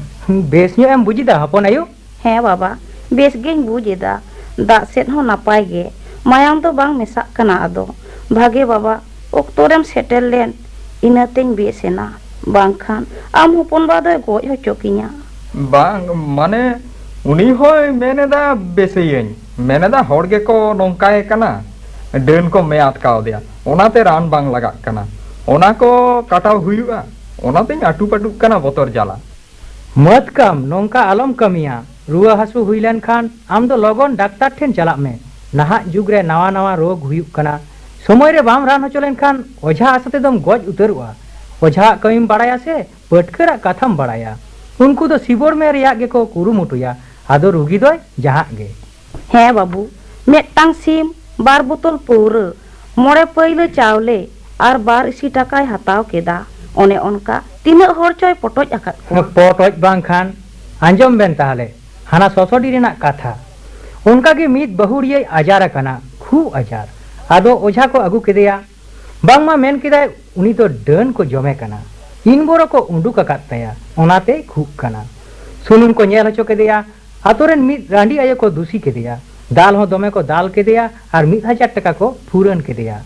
ᱵᱮᱥ ᱧᱚᱜ ᱮᱢ ᱵᱩᱡ ᱮᱫᱟ ᱦᱚᱯᱚᱱ ᱟᱭᱳ? ᱦᱮᱸ ᱵᱟᱵᱟ, ᱵᱮᱥ ᱜᱮᱧ ᱵᱩᱡ ᱮᱫᱟ᱾ ᱫᱟᱜ ᱥᱮᱫ ᱦᱚᱸ ᱱᱟᱯᱟᱭ ᱜᱮ, ᱢᱟᱭᱟᱢ ᱫᱚ ᱵᱟᱝ ᱢᱮᱥᱟᱜ ᱠᱟᱱᱟ᱾ ᱟᱫᱚ ᱵᱷᱟᱜᱮ ᱵᱟᱵᱟ, ᱚᱠᱛᱚ ᱨᱮᱢ ᱥᱮᱴᱮᱨ ᱞᱮᱱ, ᱤᱱᱟᱹᱛᱮᱧ ᱵᱮᱥ ᱮᱱᱟ, ᱵᱟᱝᱠᱷᱟᱱ ᱟᱢ ᱦᱚᱯᱚᱱ ᱵᱟ ᱫᱚᱭ ᱜᱚᱡ ᱦᱚᱪᱚ ᱠᱤᱧᱟ᱾ ᱵᱟᱝ, ᱢᱟᱱᱮ, ᱩᱱᱤ ᱦᱚᱸᱭ ᱢᱮᱱ ᱮᱫᱟ ᱵᱮᱥᱮᱭᱟᱹᱧ, ᱢᱮᱱ ᱮᱫᱟ ᱦᱚᱲ ᱜᱮᱠᱚ ᱱᱚᱝᱠᱟᱭᱮ ᱠᱟᱱᱟ, ᱰᱟᱹᱱ ᱠᱚ ᱢᱮᱭᱟᱫ ᱠᱟᱣᱫᱮᱭᱟ, ᱚᱱᱟᱛᱮ ᱨᱟᱱ ᱵᱟᱝ ᱞᱟᱜᱟᱜ ᱠᱟᱱᱟ, ᱚᱱᱟ ᱠᱚ ᱠᱟᱴᱟᱣ ᱦᱩᱭᱩᱜᱼᱟ, ᱚᱱᱟᱛᱮᱧ ᱟᱹᱴᱩ ᱯᱟᱹᱴᱩᱜ ᱠᱟᱱᱟ ᱵᱚᱛᱚᱨ ᱡᱟᱞᱟ᱾ ᱢᱟᱹᱛ ᱠᱟᱢ, ᱱᱚᱝᱠᱟ ᱟᱞᱚᱢ ᱠᱟᱹᱢᱤᱭᱟ᱾ ᱨᱩᱣᱟᱹ ᱦᱟᱹᱥᱩ ᱦᱩᱭ ᱞᱮᱱ ᱠᱷᱟᱱ ᱟᱢ ᱫᱚ ᱞᱚᱜᱚᱱ ᱰᱟᱠᱛᱟᱨ ᱴᱷᱮᱱ ᱪᱟᱞᱟᱜ ᱢᱮ᱾ ᱱᱟᱦᱟᱜ ᱡᱩᱜᱽ ᱨᱮ ᱱᱟᱣᱟ ᱱᱟᱣᱟ ᱨᱳᱜᱽ ᱦᱩᱭᱩᱜ ᱠᱟᱱᱟ᱾ ᱥᱚᱢᱚᱭ ᱨᱮ ᱵᱟᱢ ᱨᱟᱱ ᱦᱚᱪᱚ ᱞᱮᱱᱠᱷᱟᱱ ᱚᱡᱷᱟ ᱟᱥᱟ ᱛᱮᱫᱚᱢ ᱜᱚᱡ ᱩᱛᱟᱹᱨᱚᱜᱼᱟ᱾ ᱚᱡᱷᱟᱣᱟᱜ ᱠᱟᱹᱢᱤᱢ ᱵᱟᱲᱟᱭᱟ ᱥᱮ ᱯᱟᱹᱴᱠᱟᱹᱨᱟᱜ ᱠᱟᱛᱷᱟᱢ ᱵᱟᱲᱟᱭᱟ? ᱩᱱᱠᱩ ᱫᱚ ᱥᱤᱵᱚᱨ ᱢᱮ ᱨᱮᱭᱟᱜ ᱜᱮᱠᱚ ᱠᱩᱨᱩᱢᱩᱴᱩᱭᱟ᱾ ᱟᱫᱚ ᱨᱩᱜᱤ ᱫᱚᱭ ᱡᱟᱦᱟᱸᱜ ᱜᱮ᱾ ᱦᱮᱸ ᱵᱟᱹᱵᱩ, ᱢᱤᱫᱴᱟᱝ ᱥᱤᱢ, ᱵᱟᱨ ᱵᱳᱛᱚᱞ ᱯᱟᱹᱣᱨᱟᱹ, ᱢᱚᱬᱮ ᱯᱟᱹᱭᱞᱟᱹ ᱪᱟᱣᱞᱮ ᱟᱨ ᱵᱟᱨ ᱤᱥᱤ ᱴᱟᱠᱟᱭ ᱦᱟᱛᱟᱣ ᱠᱮᱫᱟ᱾ ᱚᱱᱮ ᱚᱱᱠᱟ ᱛᱤᱱᱟᱹᱜ ᱦᱚᱲ ᱪᱚᱭ ᱯᱚᱴᱚᱡ ᱟᱠᱟᱫ ᱠᱚᱣᱟ᱾ ᱯᱚᱴᱚᱡ ᱵᱟᱝᱠᱷᱟᱱ, ᱟᱸᱡᱚᱢ ᱵᱮᱱ ᱛᱟᱦᱞᱮ, ᱦᱟᱱᱟ ᱥᱚᱥᱚᱰᱤ ᱨᱮᱱᱟᱜ ᱠᱟᱛᱷᱟ᱾ ᱚᱱᱠᱟ ᱜᱮ ᱢᱤᱫ ᱵᱟᱹᱦᱩᱲᱤᱭᱟᱹᱭ ᱟᱡᱟᱨ ᱟᱠᱟᱱᱟ, ᱠᱷᱩᱵ ᱟᱡᱟᱨ᱾ ᱟᱫᱚ ᱚᱡᱷᱟ ᱠᱚ ᱟᱹᱜᱩ ᱠᱮᱫᱮᱭᱟ᱾ ᱵᱟᱝᱢᱟ ᱢᱮᱱ ᱠᱮᱫᱟᱭ, ᱩᱱᱤ ᱫᱚ ᱰᱟᱹᱱ ᱠᱚ ᱡᱚᱢᱮ ᱠᱟᱱᱟ, ᱤᱱ ᱵᱚᱨᱚ ᱠᱚ ᱩᱰᱩᱠ ᱟᱠᱟᱫ ᱛᱟᱭᱟ, ᱚᱱᱟᱛᱮᱭ ᱠᱷᱩᱜ ᱠᱟᱱᱟ᱾ ᱥᱩᱱᱩᱢ ᱠᱚ ᱧᱮᱞ ᱦᱚᱪᱚ ᱠᱮᱫᱮᱭᱟ, ᱟᱛᱳ ᱨᱮᱱ ᱢᱤᱫ ᱨᱟᱺᱰᱤ ᱟᱭᱳ ᱠᱚ ᱫᱩᱥᱤ ᱠᱮᱫᱮᱭᱟ, ᱫᱟᱞ ᱦᱚᱸ ᱫᱚᱢᱮ ᱠᱚ ᱫᱟᱞ ᱠᱮᱫᱮᱭᱟ ᱟᱨ ᱢᱤᱫ ᱦᱟᱡᱟᱨ ᱴᱟᱠᱟ ᱠᱚ ᱯᱷᱩᱨᱟᱹᱱ ᱠᱮᱫᱮᱭᱟ᱾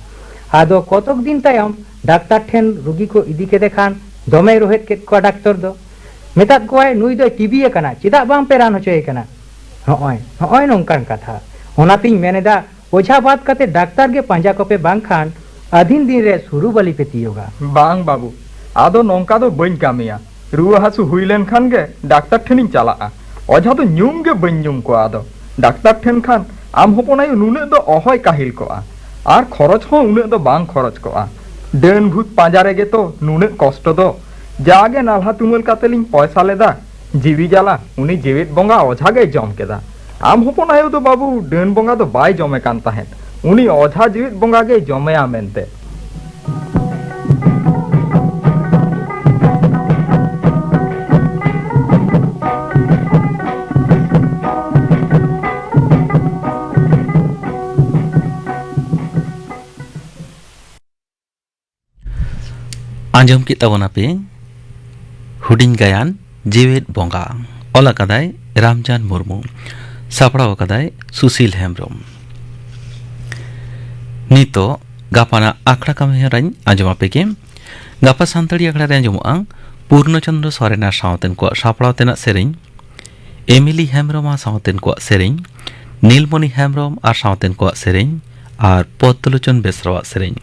ᱟᱫᱚ ᱠᱚᱛᱚᱠ ᱫᱤᱱ ᱛᱟᱭᱚᱢ ᱰᱟᱠᱛᱟᱨ ᱴᱷᱮᱱ ᱨᱩᱜᱤ ᱠᱚ ᱤᱫᱤ ᱠᱮᱫᱮ ᱠᱷᱟᱱ ᱫᱚᱢᱮᱭ ᱨᱳᱦᱮᱫ ᱠᱮᱫ ᱠᱚᱣᱟ ᱰᱟᱠᱛᱚᱨ ᱫᱚ᱾ ᱢᱮᱛᱟᱫ ᱠᱚᱣᱟᱭ, "ᱱᱩᱭ ᱫᱚᱭ ᱴᱤᱵᱤ ᱟᱠᱟᱱᱟ, ᱪᱮᱫᱟᱜ ᱵᱟᱝ ᱯᱮ ᱨᱟᱱ ᱦᱚᱪᱚᱭᱮ ᱠᱟᱱᱟ?" ᱱᱚᱜᱼᱚᱭ, ᱱᱚᱜᱼᱚᱭ ᱱᱚᱝᱠᱟᱱ ᱠᱟᱛᱷᱟ᱾ ᱚᱱᱟᱛᱤᱧ ᱢᱮᱱ ᱮᱫᱟ, ᱚᱡᱷᱟ ᱵᱟᱫ ᱠᱟᱛᱮ ᱰᱟᱠᱛᱟᱨ ᱜᱮ ᱯᱟᱸᱡᱟ ᱠᱚᱯᱮ, ᱵᱟᱝᱠᱷᱟᱱ ᱟᱹᱫᱷᱤᱱ ᱫᱤᱱ ᱨᱮ ᱥᱩᱨᱩ ᱵᱟᱹᱞᱤ ᱯᱮ ᱛᱤᱭᱳᱜᱟ᱾ ᱵᱟᱝ ᱵᱟᱹᱵᱩ, ᱟᱫᱚ ᱱᱚᱝᱠᱟ ᱫᱚ ᱵᱟᱹᱧ ᱠᱟᱹᱢᱤᱭᱟ᱾ ᱨᱩᱣᱟᱹ ᱦᱟᱹᱥᱩ ᱦᱩᱭ ᱞᱮᱱ ᱠᱷᱟᱱ ᱜᱮ ᱰᱟᱠᱛᱟᱨ ᱴᱷᱮᱱᱤᱧ ᱪᱟᱞᱟᱜᱼᱟ᱾ ᱚᱡᱷᱟ ᱫᱚ ᱧᱩᱢ ᱜᱮ ᱵᱟᱹᱧ ᱧᱩᱢ ᱠᱚᱣᱟ᱾ ᱟᱫᱚ ᱰᱟᱠᱛᱟᱨ ᱴᱷᱮᱱ ᱠᱷᱟᱱ ᱟᱢ ᱦᱚᱯᱚᱱ ᱟᱭᱳ ᱱᱩᱱᱟᱹᱜ ᱫᱚ ᱚᱦᱚᱭ ᱠᱟᱹᱦᱤᱞ ᱠᱚᱜᱼᱟ, ᱟᱨ ᱠᱷᱚᱨᱚᱪ ᱦᱚᱸ ᱩᱱᱟᱹᱜ ᱫᱚ ᱵᱟᱝ ᱠᱷᱚᱨᱚᱪ ᱠᱚᱜᱼᱟ᱾ ᱰᱟᱹᱱ ᱵᱷᱩᱛ ᱯᱟᱸᱡᱟ ᱨᱮᱜᱮ ᱛᱚ ᱱᱩᱱᱟᱹᱜ ᱠᱚᱥᱴᱚ ᱫᱚ᱾ ᱡᱟᱜᱮ ᱱᱟᱞᱦᱟ ᱛᱩᱢᱟᱹᱞ ᱠᱟᱛᱮ ᱞᱤᱧ ᱯᱚᱭᱥᱟ ᱞᱮᱫᱟ, ᱡᱤᱣᱤ ᱡᱟᱞᱟ, ᱩᱱᱤ ᱡᱮᱣᱮᱫ ᱵᱚᱸᱜᱟ ᱚᱡᱷᱟ ᱜᱮᱭ ᱡᱚᱢ ᱠᱮᱫᱟ᱾ ᱟᱢ ᱦᱚᱯᱚᱱ ᱟᱭᱳ ᱫᱚ ᱵᱟᱹᱵᱩ ᱰᱟᱹᱱ ᱵᱚᱸᱜᱟ ᱫᱚ ᱵᱟᱭ ᱡᱚᱢᱮ ᱠᱟᱱ ᱛᱟᱦᱮᱸᱫ, ᱩᱱᱤ ᱚᱡᱷᱟ ᱡᱮᱣᱮᱫ ᱵᱚᱸᱜᱟ ᱜᱮᱭ ᱡᱚᱢᱮᱭᱟ ᱢᱮᱱᱛᱮ᱾ ᱟᱸᱡᱚᱢ ᱠᱮᱫ ᱛᱟᱵᱚᱱᱟᱯᱮ ᱦᱩᱰᱤᱧ ᱜᱟᱭᱟᱱ ᱡᱮᱣᱮᱫ ᱵᱚᱸᱜᱟ᱾ ᱚᱞ ᱟᱠᱟᱫᱟᱭ ᱨᱟᱢᱡᱟᱱ ᱢᱩᱨᱢᱩ, ᱥᱟᱯᱲᱟᱣ ᱟᱠᱟᱫᱟᱭ ᱥᱩᱥᱤᱞ ᱦᱮᱢᱵᱨᱚᱢ᱾ ᱱᱤᱛᱚᱜ ᱜᱟᱯᱟᱱᱟᱜ ᱟᱠᱷᱲᱟ ᱠᱟᱹᱢᱤ ᱦᱚᱨᱟᱧ ᱟᱸᱡᱚᱢ ᱟᱯᱮ ᱜᱮ᱾ ᱜᱟᱯᱟ ᱥᱟᱱᱛᱟᱲᱤ ᱟᱠᱷᱲᱟ ᱨᱮ ᱟᱸᱡᱚᱢᱚᱜᱼᱟ ᱯᱩᱨᱱᱚᱪᱚᱱᱫᱨᱚ ᱥᱚᱨᱮᱱ ᱟᱨ ᱥᱟᱶᱛᱮᱱ ᱠᱚᱣᱟᱜ ᱥᱟᱯᱲᱟᱣ ᱛᱮᱱᱟᱜ ᱥᱮᱨᱮᱧ, ᱮᱢᱤᱞᱤ ᱦᱮᱢᱵᱨᱚᱢ ᱟᱨ ᱥᱟᱶᱛᱮᱱ ᱠᱚᱣᱟᱜ ᱥᱮᱨᱮᱧ, ᱱᱤᱞᱢᱚᱱᱤ ᱦᱮᱢᱵᱨᱚᱢ ᱟᱨ ᱥᱟᱶᱛᱮᱱ ᱠᱚᱣᱟᱜ ᱥᱮᱨᱮᱧ, ᱟᱨ ᱯᱚᱫᱽᱫᱚᱞᱳᱪᱚᱱ ᱵᱮᱥᱨᱟᱣᱟᱜ ᱥᱮᱨᱮᱧ᱾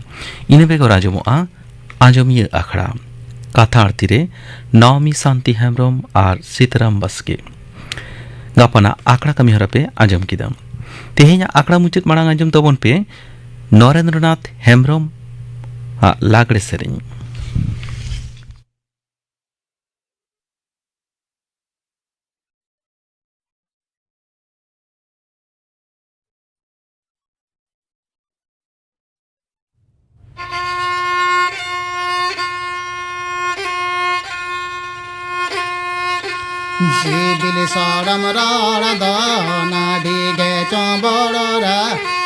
ᱤᱱᱟᱹ ᱵᱮᱜᱚᱨ ᱟᱸᱡᱚᱢᱚᱜᱼᱟ ᱟᱸᱡᱚᱢᱤᱭᱟᱹ ᱟᱠᱷᱲᱟ᱾ ᱠᱟᱛᱷᱟ ᱟᱲᱛᱤ ᱨᱮ ᱱᱟᱣᱢᱤ ᱥᱟᱱᱛᱤ ᱦᱮᱢᱵᱨᱚᱢ ᱟᱨ ᱥᱤᱛᱟᱨᱟᱢ ᱵᱟᱥᱠᱮ᱾ ᱜᱟᱯᱟᱱᱟᱜ ᱟᱠᱷᱲᱟ ᱠᱟᱹᱢᱤ ᱦᱚᱨᱟ ᱯᱮ ᱟᱸᱡᱚᱢ ᱠᱮᱫᱟ᱾ ᱛᱮᱦᱮᱧᱟᱜ ᱟᱠᱷᱲᱟ ᱢᱩᱪᱟᱹᱫ ᱢᱟᱲᱟᱝ ᱟᱸᱡᱚᱢ ᱛᱟᱵᱚᱱ ᱯᱮ ᱱᱚᱨᱮᱱᱫᱨᱚᱱᱟᱛᱷ ᱦᱮᱢᱵᱨᱚᱢ ᱟᱜ ᱞᱟᱜᱽᱲᱮ ᱥᱮᱨᱮᱧ᱾ ᱥᱤᱵᱤᱞ ᱥᱚᱲᱚᱢ ᱨᱚᱲ ᱫᱚ ᱱᱟᱹᱰᱤ ᱜᱮ ᱪᱚᱸᱵᱚᱲ ᱨᱮ,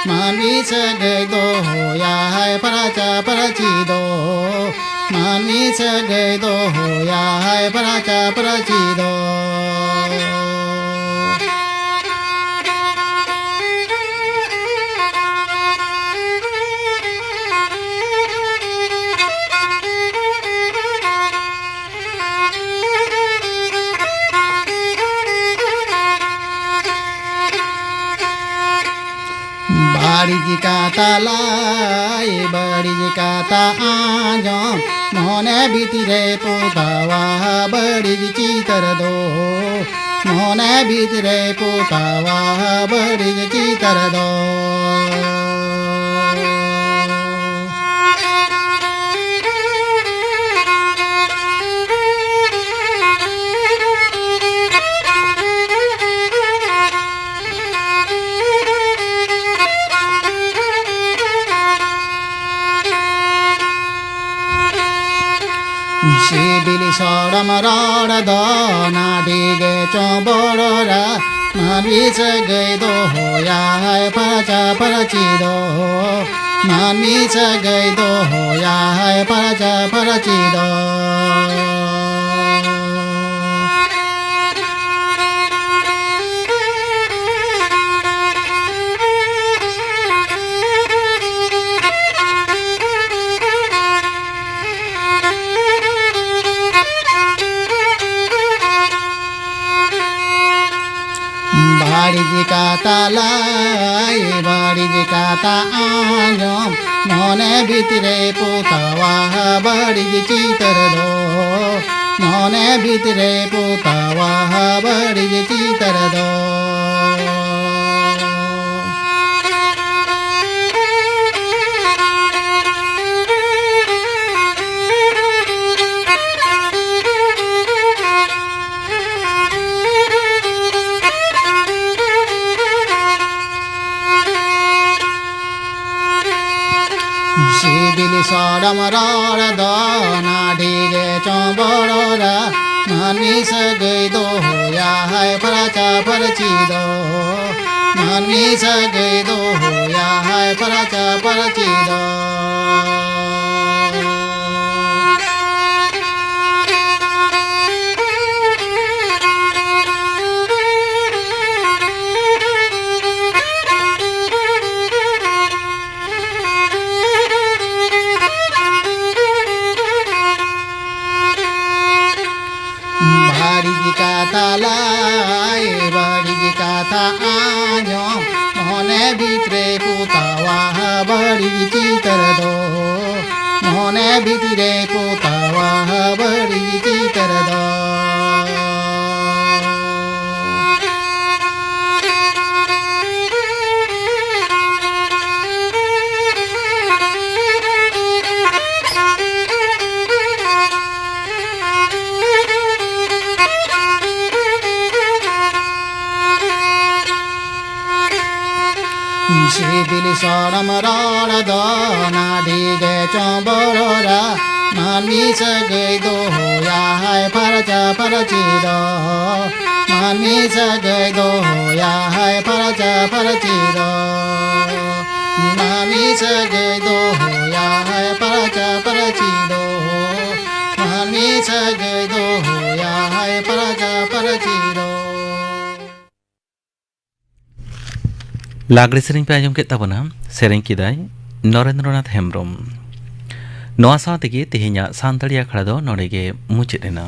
ᱢᱟᱹᱱᱢᱤ ᱥᱟᱹᱜᱟᱹᱭ ᱫᱚᱦᱚᱭᱟᱭ ᱯᱷᱟᱨᱪᱟ ᱯᱷᱟᱹᱨᱪᱤ ᱫᱚ᱾ ᱢᱟᱹᱱᱢᱤ ᱥᱟᱹᱜᱟᱹᱭ ᱫᱚᱦᱚᱭᱟᱭ ᱯᱷᱟᱨᱪᱟ ᱯᱷᱟᱹᱨᱪᱤ ᱫᱚ᱾ ᱵᱟᱹᱲᱤᱡ ᱠᱟᱛᱷᱟ ᱞᱟᱹᱭ, ᱵᱟᱹᱲᱤᱡ ᱠᱟᱛᱷᱟ ᱟᱸᱡᱚᱢ, ᱢᱚᱱᱮ ᱵᱷᱤᱛᱤᱨ ᱨᱮ ᱯᱚᱛᱟᱣᱟ ᱵᱟᱹᱲᱤᱡ ᱪᱤᱛᱟᱹᱨ ᱫᱚ, ᱢᱚᱱᱮ ᱵᱷᱤᱛᱤᱨ ᱨᱮ ᱯᱚᱛᱟᱣᱟ ᱵᱟᱹᱲᱤᱡ ᱪᱤᱛᱟᱹᱨ ᱫᱚ᱾ ᱥᱤᱵᱤᱞ ᱥᱚᱲᱚᱢ ᱨᱚᱲ ᱫᱚ ᱱᱟᱹᱰᱤ ᱜᱮ ᱪᱚᱸᱵᱚᱲ ᱨᱟ᱾ ᱢᱟᱹᱱᱢᱤ ᱥᱟᱹᱜᱟᱹᱭ ᱫᱚᱦᱚᱭᱟᱭ ᱯᱷᱟᱨᱪᱟ ᱯᱷᱟᱹᱨᱪᱤ ᱫᱚ᱾ ᱢᱟᱹᱱᱢᱤ ᱥᱟᱹᱜᱟᱹᱭ ᱫᱚᱦᱚᱭᱟᱭ ᱯᱷᱟᱨᱪᱟ ᱯᱷᱟᱹᱨᱪᱤ ᱫᱚ᱾ ᱵᱟᱹᱲᱤᱡ ᱠᱟᱛᱷᱟ ᱞᱟᱹᱭ, ᱵᱟᱹᱲᱤᱡ ᱠᱟᱛᱷᱟ ᱟᱸᱡᱚᱢ, ᱢᱚᱱᱮ ᱵᱷᱤᱛᱨᱮ ᱯᱚᱛᱟᱣᱟ ᱵᱟᱹᱲᱤᱡ ᱪᱤᱛᱟᱹᱨ ᱫᱚ, ᱢᱚᱱᱮ ᱵᱷᱤᱛᱨᱮ ᱯᱚᱛᱟᱣᱟ ᱵᱟᱹᱲᱤᱡ ᱪᱤᱛᱟᱹᱨ ᱫᱚ᱾ ᱥᱤᱵᱤᱞ ᱥᱚᱲᱚᱢ ᱨᱚᱲ ᱫᱚ ᱱᱟᱹᱰᱤ ᱜᱮ ᱪᱚᱸᱵᱚᱲ ᱨᱟ᱾ ᱢᱟᱹᱱᱢᱤ ᱥᱟᱹᱜᱟᱹᱭ ᱫᱚᱦᱚᱭᱟᱭ ᱯᱷᱟᱨᱪᱟ ᱯᱷᱟᱹᱨᱪᱤ ᱫᱚ᱾ ᱢᱟᱹᱱᱢᱤ ᱥᱟᱹᱜᱟᱹᱭ ᱫᱚᱦᱚᱭᱟᱭ ᱯᱷᱟᱨᱪᱟ ᱯᱷᱟᱹᱨᱪᱤ ᱫᱚ᱾ ᱵᱟᱹᱲᱤᱡ ᱠᱟᱛᱷᱟ ᱞᱟᱹᱭ, ᱵᱟᱹᱲᱤᱡ ᱠᱟᱛᱷᱟ ᱟᱸᱡᱚᱢ, ᱢᱚᱱᱮ ᱵᱷᱤᱛᱨᱮ ᱯᱚᱛᱟᱣᱟ ᱵᱟᱹᱲᱤᱡ ᱪᱤᱛᱟᱹᱨ ᱫᱚ, ᱢᱚᱱᱮ ᱵᱷᱤᱛᱨᱮ ᱯᱚᱛᱟᱣᱟ ᱵᱟᱹᱲᱤᱡ ᱪᱤᱛᱟᱹᱨ ᱫᱚ᱾ ᱥᱤᱵᱤᱞ ᱥᱚᱲᱚᱢ ᱨᱚᱲ ᱫᱚ ᱱᱟᱹᱰᱤ ᱜᱮ ᱪᱚᱸᱵᱚᱲ ᱨᱟ᱾ ᱢᱟᱹᱱᱢᱤ ᱥᱟᱹᱜᱟᱹᱭ ᱫᱚᱦᱚᱭᱟᱭ ᱯᱷᱟᱨᱪᱟ ᱯᱷᱟᱹᱨᱪᱤ ᱫᱚ᱾ ᱢᱟᱹᱱᱢᱤ ᱥᱟᱹᱜᱟᱹᱭ ᱫᱚᱦᱚᱭᱟᱭ ᱯᱷᱟᱨᱪᱟ ᱯᱷᱟᱹᱨᱪᱤ ᱫᱚ᱾ ᱢᱟᱹᱱᱢᱤ ᱥᱟᱹᱜᱟᱹᱭ ᱫᱚᱦᱚᱭᱟᱭ ᱯᱷᱟᱨᱪᱟ ᱯᱷᱟᱹᱨᱪᱤ ᱫᱚ᱾ ᱢᱟᱹᱱᱢᱤ ᱥᱟᱹᱜᱟᱹᱭ ᱫᱚᱦᱚᱭᱟᱭ ᱯᱷᱟᱨᱪᱟ ᱯᱷᱟᱹᱨᱪᱤ ᱫᱚ᱾ ᱞᱟᱜᱽᱲᱮ ᱥᱮᱨᱮᱧ ᱯᱮ ᱟᱸᱡᱚᱢ ᱠᱮᱫ ᱛᱟᱵᱚᱱᱟ, ᱥᱮᱨᱮᱧ ᱠᱮᱫᱟᱭ ᱱᱚᱨᱮᱱᱫᱨᱚᱱᱟᱛᱷ ᱦᱮᱢᱵᱨᱚᱢ᱾ ᱱᱚᱣᱟ ᱥᱟᱶ ᱛᱮᱜᱮ ᱛᱮᱦᱮᱧᱟᱜ ᱥᱟᱱᱛᱟᱲᱤ ᱟᱠᱷᱲᱟ ᱫᱚ ᱱᱚᱰᱮ ᱜᱮ ᱢᱩᱪᱟᱹᱫ ᱮᱱᱟ᱾